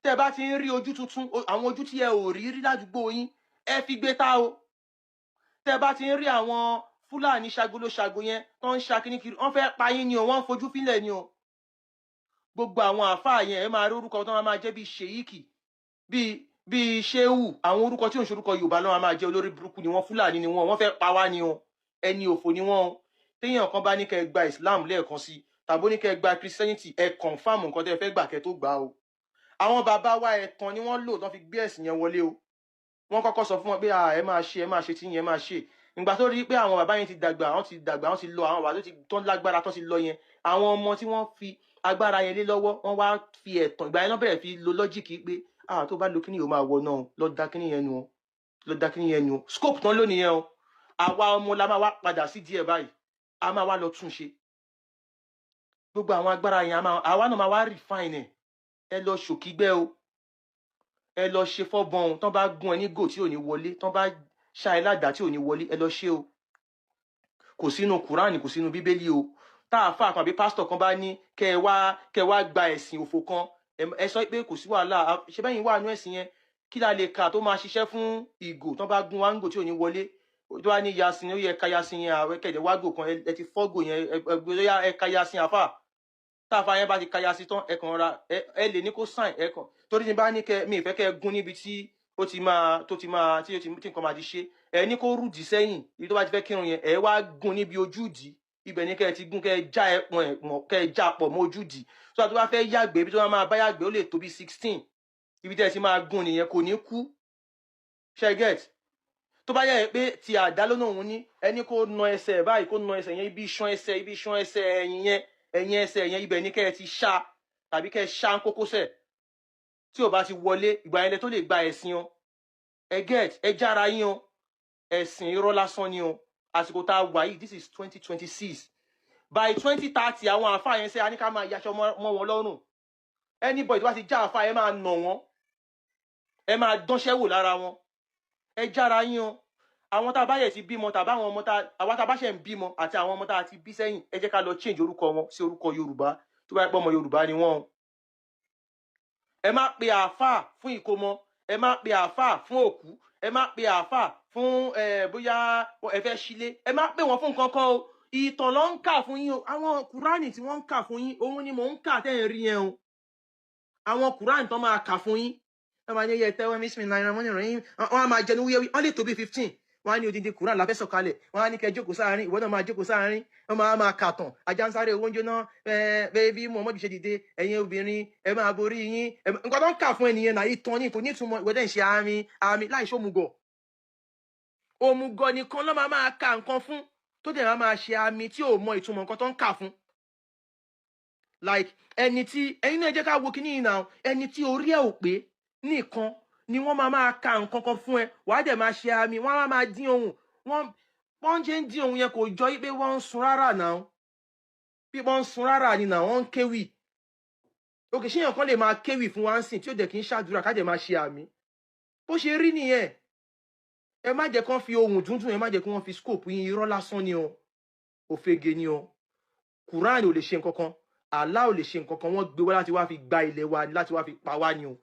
Tẹ́ bá ti ń rí ojú tuntun, àwọn ojú tí ẹ ò rí rí ládùúgbò yín, ẹ fi gbé tá o. Tẹ́ bá ti ń rí àwọn Fúlàní ṣagolo ṣago yẹn tó ń ṣa kíní kiri, wọ́n fẹ́ pa yín ni o, wọ́n ń fojú fílẹ̀ ni o. Gbogbo àwọn àáfàá yẹn, ẹ máa rí orúkọ tó máa jẹ́ bíi ṣèyíkì, bíi ṣéwù, àwọn orúkọ tí ò ń ṣorúkọ Yorùbá ló máa jẹ́. Olórí burúkú ni wọ́n, Fúlàní ni wọ́n, wọ́n fẹ́ pa wá ni o. Ẹni òfò ni wọ́n o. Téèyàn kan bá ní kẹ́ ẹ gba Islam lẹ́ẹ̀kan sí, tàbí ó ní kẹ́ ẹ gba Christianity, ẹ confirm nǹkan tẹ́ ẹ fẹ́ gbà kẹ́ tó gbà o. Àwọn bàbá wa, ẹ̀tàn ni wọ́n lò tán fi gbé ẹ̀sìn yẹn wọlé o. Wọ́n kọ́kọ́ sọ fún wọn pé, "Ah, ẹ máa ṣe, ẹ máa ṣe tí yẹn, ẹ máa ṣe." Ìgbà tó rí pé àwọn bàbá yẹn ti dàgbà, wọ́n ti dàgbà, wọ́n ti lọ, àwọn bàbá tó ti tán lágbára tó ti lọ yẹn, àwọn ọmọ tí wọ́n fi agbára yẹn lé lọ́wọ́, wọ́n wá fi ẹ̀tàn. Ìgbà yẹn náà bẹ̀rẹ̀ fi lo logic pé, ah, tó bá lo kíní yóò máa wọ náà, lọ da kíní yẹn nu o, lọ da kíní yẹn nu o. Scope tán lónìí yẹn o. Àwa ọmọ la máa wá padà sí díẹ̀ báyìí, a máa wá lọ tún ṣe gbogbo àwọn agbára yẹn, àwa náà máa wá refine ẹ̀. Ẹ lọ ṣòkígbẹ́ o, ẹ lọ ṣe fọ́bọ̀n o. Tán bá gún ẹ ní gò tí ò ní wọlé, tán bá ṣá ẹ ládàá tí ò ní wọlé, ẹ lọ ṣe o. Kò sínú Kùránì, kò sínú Bíbélì o. Tá àáfàá kan àbí pásítọ̀ kan bá ní kẹ ẹ wá gba ẹ̀sìn òfò kan, ẹ sọ pé kò sí wàhálà. Ṣe bẹ́yìn wà nú ẹ̀sìn yẹn, kí la lè kà tó máa ṣiṣẹ́ fún ìgò tán bá gún wa ń gò tí ò ní wọlé? Tó bá ní yasin, ó yẹ ká yasin yẹn, àwẹ kẹ̀dẹ̀ wágò kan, ẹ ti fọ́gò yẹn, ẹ bóyá ẹ ka yasin. Àfà táàfà yẹn bá ti ka yasin tán, ẹ kàn ra, ẹ lè ní kó sign ẹ kàn, torí tí n bá ní kẹ mi ìfẹ́ kẹ gún níbi tí ó ti máa tó ti máa tí ó ti tí nǹkan máa ti ṣe, ẹ ní kó rúdì sẹ́yìn ibi tó bá ti fẹ́ kírun yẹn, ẹ wá gún níbi ojúdì. Ibẹ̀ ní kẹ́ ẹ ti gún, kẹ́ ẹ já ẹ pọn ẹ mọ̀, kẹ́ ẹ já pọ̀ mọ́ ojúdì tó bá fẹ́ yàgbé, ibi tó bá máa bá yàgbé, ó lè tó bí 16. Ibi tẹ́ ẹ ti máa gún nìyẹn, kò ní kú. Ṣe get? Tó bá yẹ pé ti àdá lónà òun ní, ẹni kó na ẹsẹ̀ báyìí, kó na ẹsẹ̀ yẹn, ibi iṣan ẹsẹ̀, ibi iṣan ẹsẹ̀ ẹ̀yìn yẹn, ẹ̀yìn ẹsẹ̀ yẹn, ibẹ̀ ní kẹ́ ẹ ti ṣá tàbí kẹ́ ẹ ṣá ń kókósẹ̀. Tí ò bá ti wọlé, ìgbà yẹn lẹ tó lè gba ẹ̀sìn o. Ẹ get? Ẹ jára yín o. Ẹ̀sìn irọ́ lásán ni o. Àsìkò tá a wà yìí, this is 2026. By 2030, àwọn àáfàá yẹn sẹ́ a ní ká máa yaṣọ mọ́ wọn lọ́rùn. Anybody tó bá ti já àáfàá, ẹ máa nà wọ́n, ẹ máa dánṣẹ́ wò lára wọn. Ẹ jára yín o. Àwọn tá a bá yẹ ti bímọ, tàbí àwọn ọmọ tá àwa tá a bá ṣe ń bímọ àti àwọn ọmọ tá a ti bí sẹ́yìn, ẹ jẹ́ ká lọ change orúkọ wọn sí orúkọ Yorùbá, tó bá yẹ pé ọmọ Yorùbá ni wọ́n o. Ẹ má pe àáfàá fún ìkómọ, ẹ má pe àáfàá fún òkú, ẹ má pe àáfàá fún ẹ bóyá ẹ fẹ́ sílé, ẹ má pè wọ́n fún nǹkan kan o. Ìtàn ló ń kà fún yín o. Àwọn Kùránì tí wọ́n ń kà fún yín, òun ni mò ń kà tẹ́ ẹ̀ ń rí yẹn o. Àwọn Kùránì tó máa kà fún yín, ẹ máa ní yẹ tẹ́wọ́ bismillahir rahmanir rahim, wọ́n á máa jẹnu wúyẹ́wí, wọ́n lè tó bí 15. Wọ́n á ní odindi Kùránì la fẹ́ sọ̀kalẹ̀, wọ́n á ní kẹ́ jókòó sáárín, ìwọ náà máa jókòó sáárín, wọ́n máa kàtàn, ajá ń sáré owó ń jóná, ẹ bẹ́ẹ̀ bí Muhammadu ṣe dìde, ẹ̀yin obìnrin ẹ máa borí yín. Nǹkan tó ń kà fún ẹnìyẹn náà, ìtàn ní kò ní ìtumọ̀. Ìwọ dẹ̀ ń ṣe àmì àmì láì ṣòmùgọ̀. Òmùgọ̀ nìkan ló máa máa ka nǹkan fún. tó dẹ̀ máa máa ṣe àmì tí ò mọ ìtumọ̀ nǹkan tó ń kà fún. Like ẹni tí ẹyin náà, jẹ́ ká wo kíní yìí náà, ẹni tí orí ẹ̀ ò pé nìkan ni wọ́n máa máa ka nǹkan kan fún ẹ, wàá dẹ̀ máa ṣe àmì, wọ́n á máa dín ohùn. Wọ́n ṣe ń dín ohùn yẹn, kò jọ pé wọ́n ń sun rárá náà, bí wọ́n ń sun rárá ni náà, wọ́n ń kéwì. Òkè ṣéyàn kan lè máa kéwì fún wa ń sìn tí ó dẹ̀ kí ń ṣàdúrà, ká dẹ̀ máa ṣe àmì? Bó ṣe rí nìyẹn. Ẹ má jẹ́ kán fi ohùn dúndùn, ẹ má jẹ́ kí wọ́n fi scope yín. Irọ́ lásán ni o, òfegè ni o. Quran ò lè ṣe nǹkan kan, Allah ò lè ṣe nǹkan kan. Wọ́n gbé wá láti wá fi gba ilẹ̀ wa, láti wá fi pa wá ni o.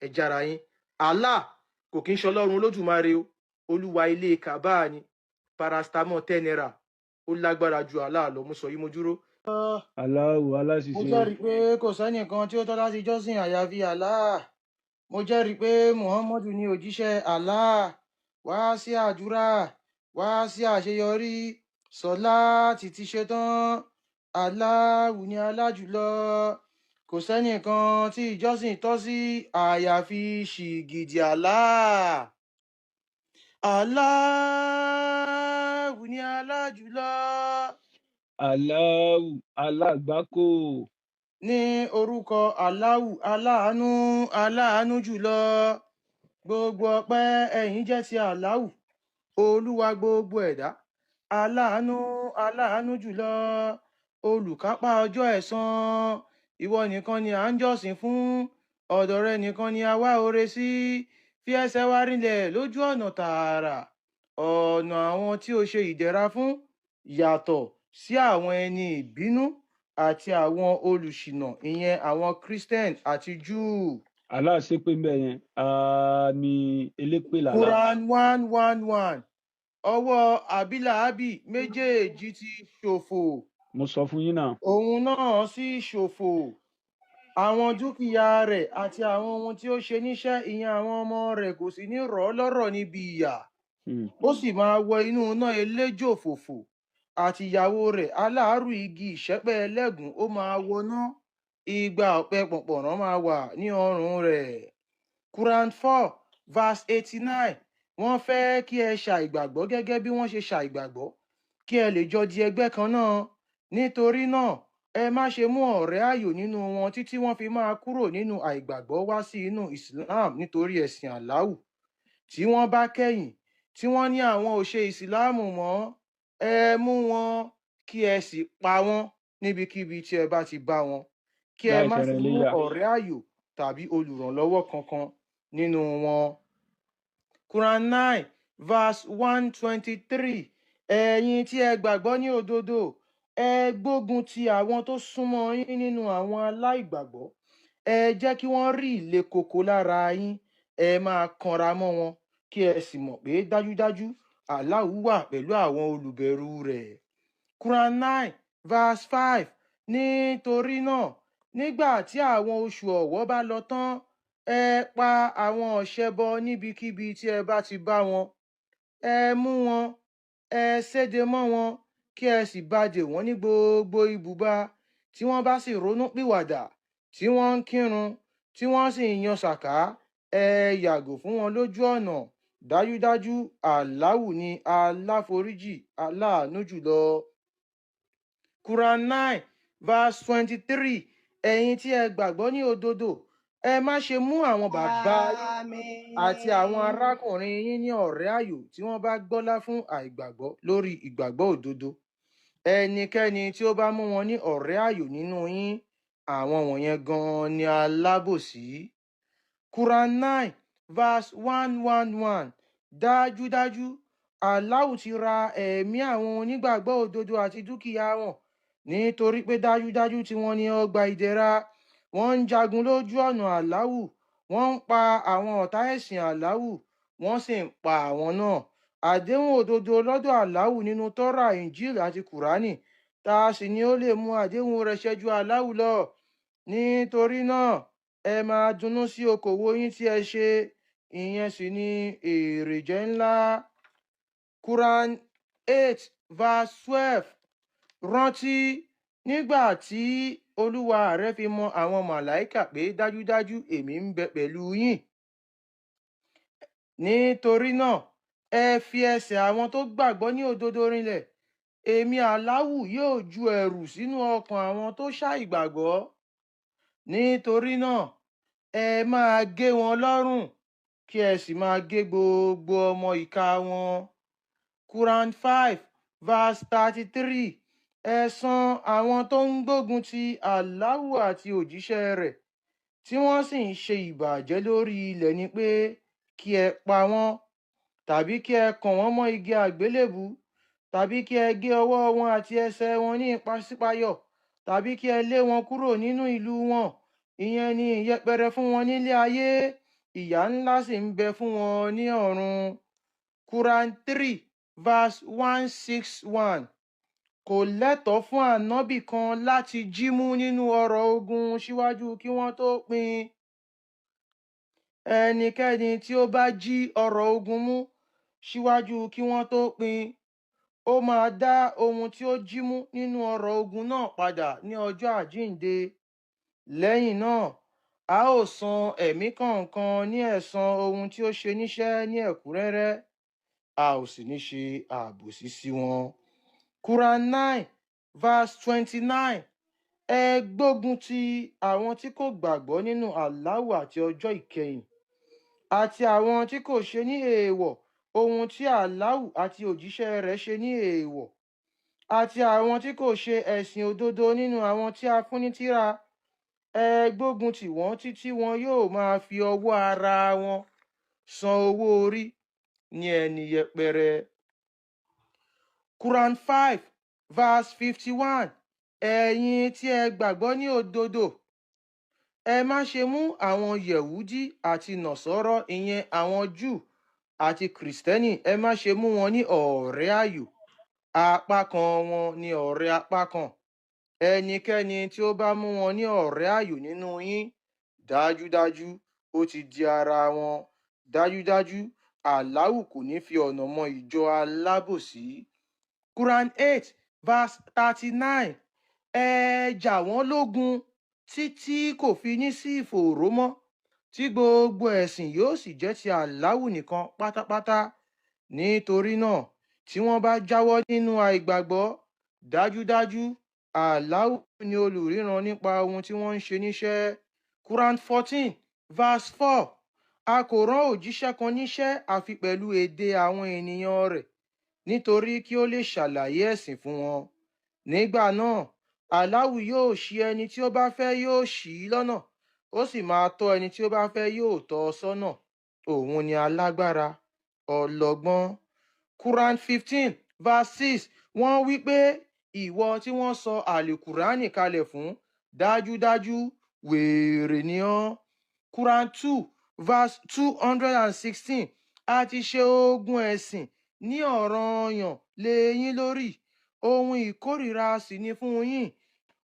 Ẹ jára yín. Allah kò kí ń ṣe Ọlọ́run Olódùmarè o, olúwa ilé kàbá ni. Paracetamol 10 naira ó lágbára ju Allah lọ. Mo sọ yìí, mo dúró. Aláwo Mo aláṣìṣe. jẹ́rìí pé kò sẹ́nìkan tí ó tọ́ láti jọ́sìn àyàfi Allah. Mo jẹ́rìí pé Muhammadu ni òjíṣẹ́ Allah. Wá sí àdúrà, wá sí àṣeyọrí. Sọlá ti ti ṣetán. Allahu ni alájùlọ. Kò sẹ́nìkan tí ìjọsìn tọ́ sí àyàfi ṣìgìdì Allah. Allahu ni alájùlọ. Aláwù alágbákò. Ní orúkọ Allahu, aláàánú, aláàánú jùlọ. Gbogbo ọpẹ́ ẹ̀yìn jẹ́ ti Allahu, olúwa gbogbo ẹ̀dá, aláàánú, aláàánú jùlọ, olùkápá ọjọ́ ẹ̀san. Ìwọ nìkan ni à ń jọ́sìn fún, ọ̀dọ̀ rẹ nìkan ni a wá oore sí. Fi ẹsẹ̀ wa rinlẹ̀ lójú ọ̀nà tààrà, ọ̀nà àwọn tí o ṣe ìdẹ̀ra fún, yàtọ̀ sí àwọn ẹni ìbínú àti àwọn olùṣìnà, ìyẹn àwọn Christian àti Júù. Aláṣepé ń bẹ yẹn, àmì elépè làlá. Quran 111. Ọwọ́ abilahabi méjèèjì ti ṣòfò. Mo sọ fún yín náà. Òun náà sì ṣòfò. Àwọn dúkìá rẹ̀ àti àwọn ohun tí ó ṣe níṣẹ́, ìyẹn àwọn ọmọ rẹ̀, kò sì ní rọ̀ ọ́ lọ́rọ̀ níbi ìyà. Ó sì máa wọ inú iná eléjò fòfò, àti ìyàwó rẹ̀ aláàárù igi ìṣẹ́pẹ́ ẹlẹ́gùn, ó máa wọná. Igba ọ̀pẹ pọ̀npọ̀nrán máa wà ní ọrùn rẹ̀. Quran 4 verse 89. Wọ́n fẹ́ kí ẹ ṣàìgbàgbọ́ gẹ́gẹ́ bí wọ́n ṣe ṣàìgbàgbọ́, kí ẹ lè jọ di ẹgbẹ́ kan náà. Nítorí náà, ẹ má ṣe mú ọ̀rẹ́ ààyò nínú wọn títí wọ́n fi máa kúrò nínú àìgbàgbọ́ wá sí inú Islam nítorí ẹ̀sìn Aláwù. Tí wọ́n bá kẹ̀yìn, tí wọ́n ní àwọn ò ṣe ìsìláàmù mọ́, ẹ mú wọn kí ẹ sì pa wọ́n níbikíbi tí ẹ bá ti bá wọn, kí ẹ Láì má ṣẹran sì mú iléyá. ọ̀rẹ́ ààyò tàbí olùrànlọ́wọ́ kankan nínú wọn. Quran 9 verse 123. Ẹ̀yin tí ẹ gbàgbọ́ ní òdodo, ẹ gbógun ti àwọn tó súnmọ́ yín nínú àwọn aláìgbàgbọ́. Ẹ jẹ́ kí wọ́n rí ìle koko lára yín. Ẹ máa kanra mọ́ wọn, kí ẹ sì mọ̀ pé dájúdájú Allahu wà pẹ̀lú àwọn olùbẹ̀rù rẹ̀. Quran 9 verse 5. Nítorí náà, nígbà tí àwọn oṣù ọ̀wọ̀ bá lọ tán, ẹ pa àwọn ọ̀ṣẹbọ níbikíbi tí ẹ bá ti bá wọn. Ẹ mú wọn, ẹ séde mọ́ wọn, kí ẹ sì bá dè wọ́n ní gbogbo ibùba. Tí wọ́n bá sì ronú pìwàdà, tí wọ́n ń kírun, tí wọ́n sì ń yan sàká, ẹ yàgò fún wọn lójú ọ̀nà. Dájúdájú Aláwù ni aláforíjì, aláàánú jùlọ. Quran 9 verse 23. Ẹ̀yin tí ẹ gbàgbọ́ ní òdodo, ẹ má ṣe mú àwọn bàbá yín àti àwọn Àmín. arákùnrin yín ní ọ̀rẹ́ ààyò tí wọ́n bá gbọ́lá fún àìgbàgbọ́ lórí ìgbàgbọ́ òdodo. Ẹnikẹ́ni tí ó bá mú wọn ní ọ̀rẹ́ ààyò nínú yín, àwọn wọ̀nyẹn gan-an ni alábòsí. Quran 9 verse 111. Dájúdájú Aláwù ti ra ẹ̀mí àwọn onígbàgbọ́ òdodo àti dúkìá wọn, nítorí pé dájúdájú tí wọ́n ní ọgbà ìdẹ̀ra. Wọ́n ń jagun lójú ọ̀nà Aláwù, wọ́n ń pa àwọn ọ̀tá ẹ̀sìn Aláwù, wọ́n sì ń pa àwọn náà. Àdéhùn òdodo lọ́dọ̀ Aláwù nínú Tọ́rà, Injil àti Kùránì. Tá a sì ní ó lè mú àdéhùn rẹ̀ ṣẹ ju Aláwù lọ? Nítorí náà, ẹ máa dunnú sí okòwò yín tí ẹ ṣe, ìyẹn sì ni èrè jẹ ńlá. Quran 8 verse 12. Rántí nígbà tí olúwa rẹ fi mọ àwọn màláìkà pé dájúdájú èmi ń bẹ pẹ̀lú yín. Nítorí náà, ẹ fi ẹsẹ̀ àwọn tó gbàgbọ́ ní òdodo rinlẹ̀. Èmi Aláwù yóò ju ẹ̀rù sínú ọkàn àwọn tó ṣàìgbàgbọ́. Nítorí náà, ẹ máa gé wọn lọ́rùn, kí ẹ sì máa gé gbogbo ọmọ ìka wọn. Quran 5 verse 33. Ẹ̀san àwọn tó ń gbógun ti Aláwù àti òjíṣẹ́ rẹ̀, tí wọ́n sì ń ṣe ìbàjẹ́ lórí ilẹ̀ ni pé kí ẹ pa wọ́n, tàbí kí ẹ kàn wọ́n mọ́ igi àgbélébùú, tàbí kí ẹ gé ọwọ́ wọn àti ẹsẹ̀ wọn ní ìpàsípayọ̀, tàbí kí ẹ lé wọn kúrò nínú ìlú wọn. Ìyẹn ni ìyẹpẹrẹ fún wọn nílé ayé, ìyà ńlá sì ń bẹ fún wọn ní ọ̀run. Quran 3 verse 161. Kò lẹ́tọ̀ọ́ fún ànábì kan láti jí mú nínú ọrọ̀ ogun síwájú kí wọ́n tó pín in. Ẹnikẹ́ni tí ó bá jí ọrọ̀ ogun mú síwájú kí wọ́n tó pín in, ó máa dá ohun tí ó jí mú nínú ọrọ̀ ogun náà padà ní ọjọ́ àjíǹde. Lẹ́yìn náà, a ó san ẹ̀mí kọ̀ọ̀kan ní ẹ̀san ohun tí ó ṣe níṣẹ́ ní ẹ̀kúnrẹ́rẹ́, a ò sì ní ṣe àbòsí sí wọn. Quran 9 verse 29. Ẹ gbógun ti àwọn tí kò gbàgbọ́ nínú Aláwù àti ọjọ́ ìkẹyìn, àti àwọn tí kò ṣe ní èèwọ̀ ohun tí Aláwù àti òjíṣẹ́ rẹ̀ ṣe ní èèwọ̀, àti àwọn tí kò ṣe ẹ̀sìn òdodo nínú àwọn tí a fún ní tírà. Ẹ gbógun tì wọ́n títí wọn yóò máa fi ọwọ́ ara wọn san owó orí ní ẹni yẹpẹrẹ. Quran 5 verse 51. Ẹ̀yin tí ẹ gbàgbọ́ ní òdodo, ẹ má ṣe mú àwọn Yẹ̀wúdí àti Nàsọ́rọ́, ìyẹn àwọn Júù àti Kìrìsìtẹ́nì, ẹ má ṣe mú wọn ní ọ̀rẹ́ ààyò. Apá kan wọn ní ọ̀rẹ́ apá kan. Ẹnikẹ́ni tí ó bá mú wọn ní ọ̀rẹ́ ààyò nínú yín, dájúdájú ó ti di ara wọn. Dájúdájú, Aláwù kò ní fi ọ̀nà mọ ìjọ alábòsí. Quran 8 verse 39. Ẹ jà wọ́n lógun títí kò fi ní sí ìfòòró mọ́, tí gbogbo ẹ̀sìn yóò sì jẹ́ ti Aláwù nìkan pátápátá. Nítorí náà, tí wọ́n bá jáwọ́ nínú àìgbàgbọ́, dájúdájú Aláwù ni olùríran nípa ohun tí wọ́n ń ṣe níṣẹ́. Quran 14 verse 4. A kò rán òjíṣẹ́ kan níṣẹ́ àfi pẹ̀lú èdè àwọn ènìyàn rẹ̀, nítorí kí ó lè ṣàlàyé ẹ̀sìn fún wọn. Nígbà náà, Aláwù yóò ṣì ẹni tí ó bá fẹ́ yóò ṣì í lọ́nà, ó sì máa tọ́ ẹni tí ó bá fẹ́ yóò tọ́ ọ sọ́nà. Òun ni alágbára, ọlọ́gbọ́n. Quran 15 verse 6. Wọ́n wí pé ìwọ tí wọ́n sọ àlìkùránì kalẹ̀ fún, dájúdájú wèrè ni ọ́. Quran 2 verse 216. A ti ṣe ogun ẹ̀sìn ní ọ̀ranyàn lé yín lórí, ohun ìkórìíra sì ni fún yín.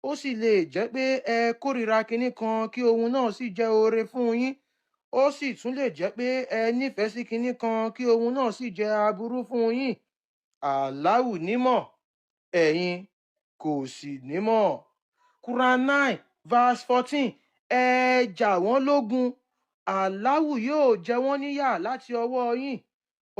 Ó sì lè jẹ́ pé ẹ kórìíra kinní kan kí ohun náà sì jẹ́ oore fún yín. Ó sì tún lè jẹ́ pé ẹ nífẹ̀ẹ́ sí kinní kan kí ohun náà sì jẹ́ aburú fún yín. Aláwù nímọ̀, ẹ̀yin kò sì nímọ̀. Quran 9 verse 14. Ẹ jà wọ́n lógun, Aláwù yóò jẹ wọ́n níyà láti ọwọ́ yín.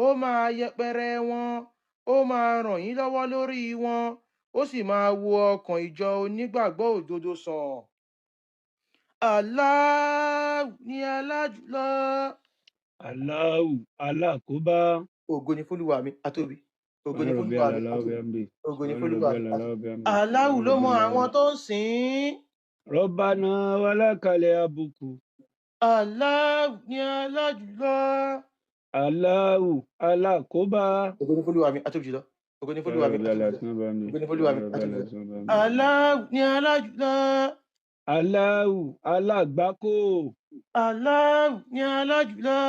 Ó máa yẹpẹrẹ wọn, ó máa ràn yín lọ́wọ́ lórí wọn, ó sì máa wo ọkàn ìjọ onígbàgbọ́ òdodo sàn. Aláwù ní alájùlọ. Aláwù alákòóbá. Ògo ni fólúwa mi, atóbi. Ògo ni Subhana fólúwa rabbiyal mi, a'la wa atóbi. bihamdi. Ògo ni Subhana fólúwa rabbiyal mi, a'la atóbi. wa bihamdi. Aláwù Subhana ló mọ rabbiyal a'la. àwọn tó ń sìn ín. Rabbana walakal abuku. Aláwù ní alájùlọ. Aláwù alákòóbá. Ògo ni fólúwa mi, atóbi jùlọ. Ògo ni Subhana fólúwa mi, rabbiyal atóbi jùlọ. a'la wa bihamdi. Ògo ni fólúwa Subhana mi, rabbiyal atóbi a'la jùlọ. wa bihamdi. Aláwù ní alájùlọ. Aláwù alágbákò. Aláwù ní alájùlọ.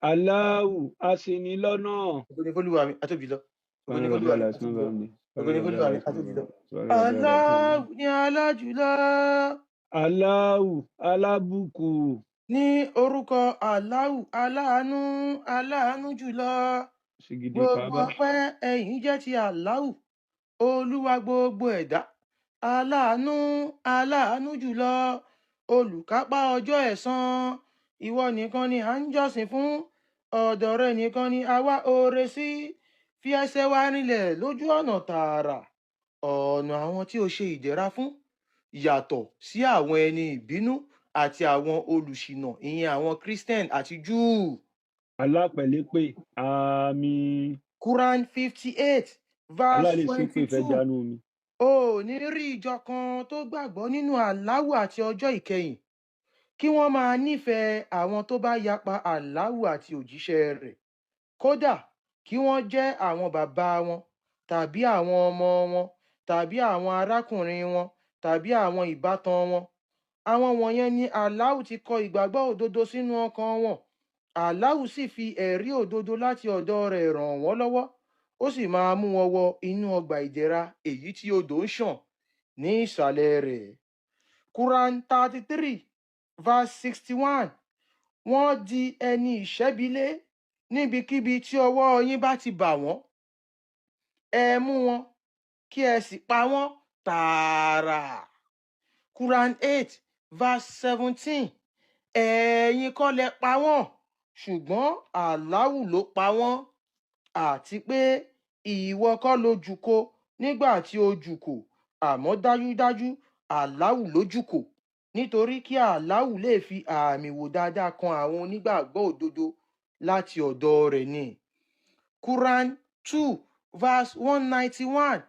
Aláwù aṣinilọ́nà. Ògo ni fólúwa mi, atóbi jùlọ. Ògo ni Subhana fólúwa rabbiyal mi, a'la atóbi wa jùlọ. bihamdi. Ògo Subhana ni rabbiyal fólúwa mi, a'la wa atóbi jùlọ. bihamdi. Subhana rabbiyal a'la wa Aláwù bihamdi. ní alájùlọ. Aláwù alábùkù. Ní orúkọ Aláwù aláàánú aláàánú jùlọ. Ṣìgìdì Gbogbo Kaaba. ọpẹ́ ẹ̀yìn jẹ́ ti Aláwù, Olúwa gbogbo ẹ̀dá, aláàánú aláàánú jùlọ, olùkápá ọjọ́ ẹ̀san. Ìwọ nìkan ni à ń jọ́sìn fún, ọ̀dọ̀ rẹ nìkan ni a wá oore sí. Fi ẹsẹ̀ wa rinlẹ̀ lójú ọ̀nà tààrà, ọ̀nà àwọn tí o ṣe ìdẹ̀ra fún, yàtọ̀ sí àwọn ẹni ìbínú àti àwọn olùṣìnà, ìyẹn àwọn Christian àti Júù. Allah pẹ̀lẹ́pẹ̀, àmín. Quran 58 Allah verse lè ṣépè twenty fẹ́ two jánu mi. O ò ní rí ìjọ kan tó gbàgbọ́ nínú Allahu àti ọjọ́ ìkẹyìn kí wọ́n máa nífẹ̀ẹ́ àwọn tó bá yapa Allahu àti òjíṣẹ́ rẹ̀, kódà kí wọ́n jẹ́ àwọn bàbá wọn tàbí àwọn ọmọ wọn tàbí àwọn arákùnrin wọn tàbí àwọn ìbátan wọn. Àwọn wọ̀nyẹn ni Allahu ti kọ ìgbàgbọ́ òdodo sínú ọkàn wọn. Allahu sì fi ẹ̀rí òdodo láti ọ̀dọ̀ rẹ̀ ràn wọ́n lọ́wọ́, ó sì máa mú wọn wọ inú ọgbà ìdẹ̀ra èyí tí odò ń ṣàn ní ìsàlẹ̀ rẹ̀. Quran 33 verse 61. Wọ́n di ẹni ìṣẹ́bílé níbikíbi tí ọwọ́ yín bá ti bà wọ́n. Ẹ mú wọn kí ẹ sì pa wọ́n tààrà. Quran 8 verse 17. Ẹ̀yin kọ́ lẹ pa wọ́n, ṣùgbọ́n Allahu ló pa wọ́n, àti pé ìwọ kọ́ ló jùkò nígbà tí o jùkò, àmọ́ dájúdájú Allahu ló jùkò, nítorí kí Allahu lè fi àmì wò dáadáa kan àwọn onígbàgbọ́ òdodo láti ọ̀dọ̀ rẹ̀ ni. Quran 2 verse 191.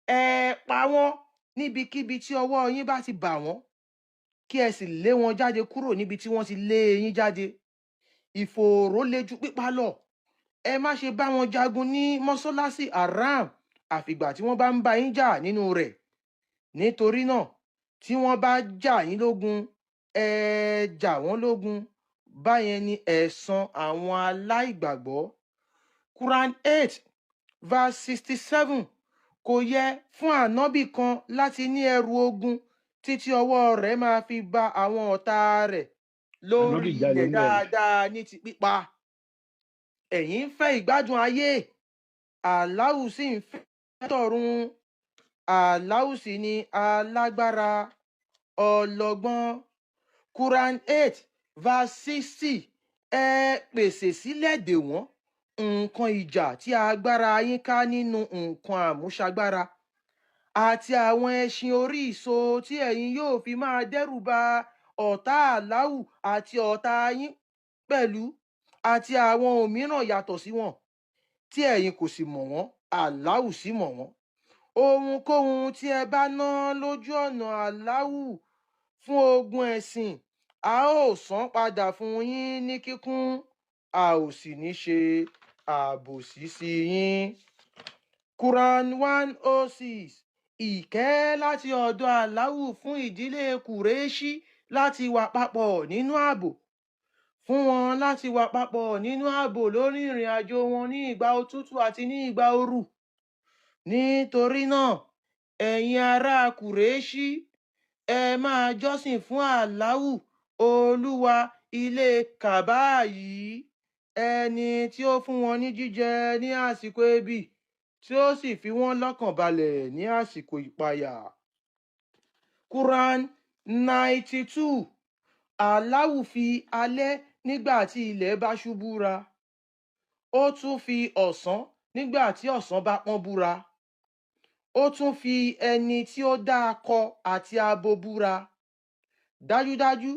Ẹ pa wọ́n níbikíbi tí ọwọ́ yín bá ti bà wọ́n, kí ẹ sì lé wọn jáde kúrò níbi tí wọ́n ti lé yín jáde. Ìfòòró le ju pípa lọ. Ẹ má ṣe bá wọn jagun ní mọ́ṣáláṣí haram àfìgbà tí wọ́n bá ń bá yín jà nínú rẹ̀. Nítorí náà, tí wọ́n bá jà yín lógun, ẹ jà wọ́n lógun. Báyẹn ni ẹ̀san àwọn aláìgbàgbọ́. Quran 8 verse 67. Kò yẹ fún ànábì kan láti ní ẹrù ogun títí ọwọ́ rẹ̀ máa fi ba àwọn ọ̀tá rẹ̀ Ànábì lórí jalè ilẹ̀ nínú ẹ̀rù. dáadáa ní ti pípa. Ẹ̀yin ń fẹ́ ìgbádùn ayé, Allahu sì ń fẹ́ tọ̀run. Allahu sì ni alágbára, ọlọ́gbọ́n. Quran 8 verse 60. Ẹ pèsè sílẹ̀ dè wọ́n nǹkan ìjà tí agbára yín ká nínú nǹkan àmúṣagbára àti àwọn ẹṣin orí ìso tí ẹ̀yin yóò fi máa dẹ́rù ba ọ̀tá Allahu àti ọ̀tá yín pẹ̀lú, àti àwọn òmíràn yàtọ̀ sí wọn tí ẹ̀yin kò sì mọ̀ wọ́n, Allahu sì mọ̀ wọ́n. Ohunkóhun tí ẹ bá ná lójú ọ̀nà Allahu fún ogun ẹ̀sìn, a ó san padà fún yín ní kíkún, a ò sì ní ṣe àbòsí sí yín. Quran 106. Ìkẹ́ láti ọ̀dọ̀ Allahu fún ìdílé Kùrẹ́ṣí láti wà papọ̀ nínú ààbò, fún wọn láti wà papọ̀ nínú ààbò lórí ìrìn àjò wọn ní ìgbà òtútù àti ní ìgbà ooru. Nítorí náà, ẹ̀yin ará Kùrẹ́ṣí, ẹ máa jọ́sìn fún Allahu, Olúwa ilé Kàbá yìí, ẹni tí ó fún wọn ní jíjẹ ní àsìkò ebi, tí ó sì fi wọ́n lọ́kàn balẹ̀ ní àsìkò ìpayà. Quran 92. Allahu fi alẹ́ nígbà tí ilẹ̀ bá ṣú búra. Ó tún fi ọ̀sán nígbà tí ọ̀sán bá pọ́n búra. Ó tún fi ẹni tí ó dá akọ àti abo búra. Dájúdájú,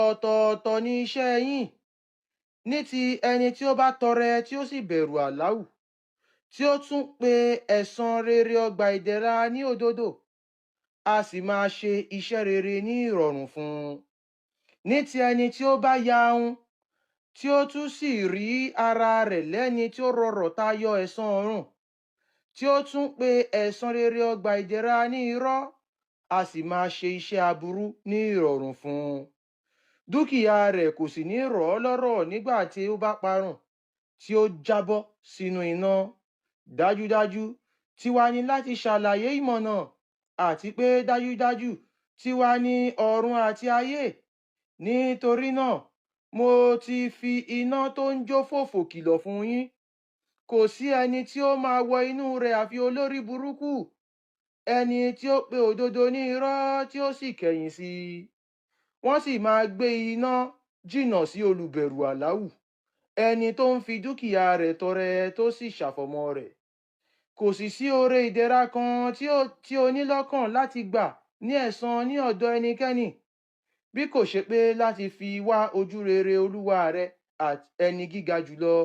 ọ̀tọ̀ọ̀tọ̀ ni iṣẹ́ yín. Ní ti ẹni tí ó bá tọrẹ tí ó sì bẹ̀rù Allahu, tí ó tún pe ẹ̀san rere ọgbà ìdẹ̀ra ní òdodo, a sì máa ṣe iṣẹ́ rere ní ìrọ̀rùn fún un. Ní ti ẹni tí ó bá ya ahun, tí ó tún sì rí ara rẹ̀ lẹ́ni tí ó rọrọ̀ tayọ ẹ̀san ọ̀run, tí ó tún pe ẹ̀san rere ọgbà ìdẹ̀ra ní irọ́, a sì máa ṣe iṣẹ́ aburú ní ìrọ̀rùn fún un. Dúkìá rẹ̀ kò sì ní rọ̀ ọ́ lọ́rọ̀ nígbà tí ó bá parun, tí ó jábọ́ sínú iná. Dájúdájú, tiwa ni láti ṣàlàyé ìmọ̀nà, àti pé dájúdájú, tiwa ni ọ̀run àti ayé. Nítorí náà, mo ti fi iná tó ń jó fòfò kìlọ̀ fún yín. Kò sí ẹni tí ó máa wọ inú rẹ̀ àfi olórí burúkú, ẹni tí ó pe òdodo ní irọ́ tí ó sì kẹ̀yìn sí i. Wọ́n sì máa gbé iná jìnnà sí olùbẹ̀rù Allahu, Ẹni tó ń fi dúkìá rẹ̀ tọrẹ tó sì ṣàfọ̀mọ́ rẹ̀. Kò sì sí oore ìdẹ̀ra kan tí o ní lọ́kàn láti gbà ní ẹ̀san ní ọ̀dọ̀ ẹnikẹ́ni, bí kò ṣe pé láti fi wá ojú rere Olúwa rẹ àti ẹni gíga jùlọ.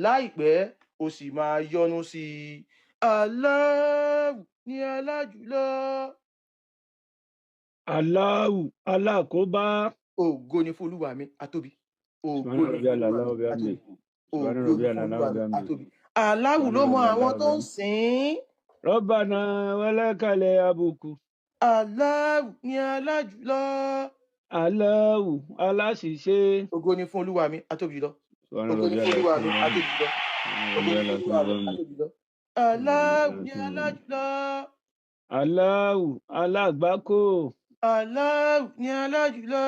Láìpẹ́, o sì máa yọ́nú sí i. Allahu ní alájùlọ. Allahu alákòóbá. Ògo ni fún Olúwa mi, atóbi. Ògo Subhana ni fún rabbiyal Olúwa a'la mi, wa bihamdihi. atóbi. Subhana Ògo ni rabbiyal fún a'la Olúwa wa mi, bihamdihi. atóbi. Allahu Subhana ló mọ rabbiyal àwọn a'la wa tó ń bihamdihi. sìn ín. Rabbana walakal àbùkù. Allahu ní alájùlọ. Allahu aláṣìṣe. Ògo ni fún Olúwa mi, atóbi jùlọ. Subhana Ògo ni rabbiyal fún a'la Olúwa wa mi, bihamdihi. atóbi jùlọ. Subhana Ògo ni rabbiyal fún a'la Olúwa wa mi, bihamdihi. atóbi jùlọ. Subhana Allahu rabbiyal ní a'la wa bihamdihi. alájùlọ. Allahu alágbákò. Allahu ní alájùlọ.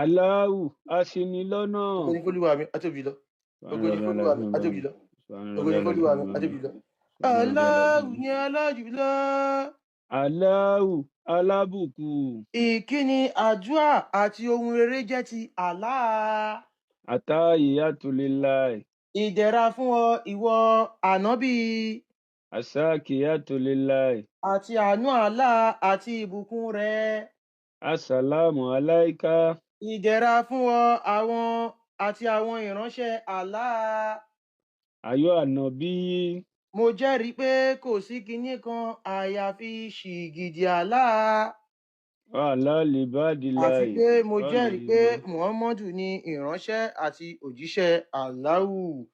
Allahu aṣinilọ́nà. Ògo ni fún Olúwa mi, atóbi jùlọ. Subhana Ògo ni fún rabbiyal Olúwa a'la mi, wa atóbi bihamdihi. jùlọ. Subhana Ògo ni rabbiyal fún a'la Olúwa wa mi, atóbi bihamdihi. jùlọ. Subhana rabbiyal a'la wa Allahu bihamdihi. ní alájùlọ. Allahu alábùkù. Ìkíni, àdúà àti ohun rere jẹ́ ti Allah. Atahiyyatu lillahi. Ìdẹ̀ra fún ọ, ìwọ ànábì, Asakiyatu lillahi. àti àánú Allah àti ìbùkún rẹ̀. Assalamu alayka. Ìdẹ̀ra fún ọ àwọn àti àwọn ìránṣẹ́ Allah. Ayọ̀ ànàbí. Mo jẹ́rìí pé kò sí kinní kan àyàfi ṣìgìdì Allah. Wa ala Àti libadillahi. pé mo jẹ́rìí pé Salihin. Muhammadu ni ìránṣẹ́ àti òjíṣẹ́ Allahu.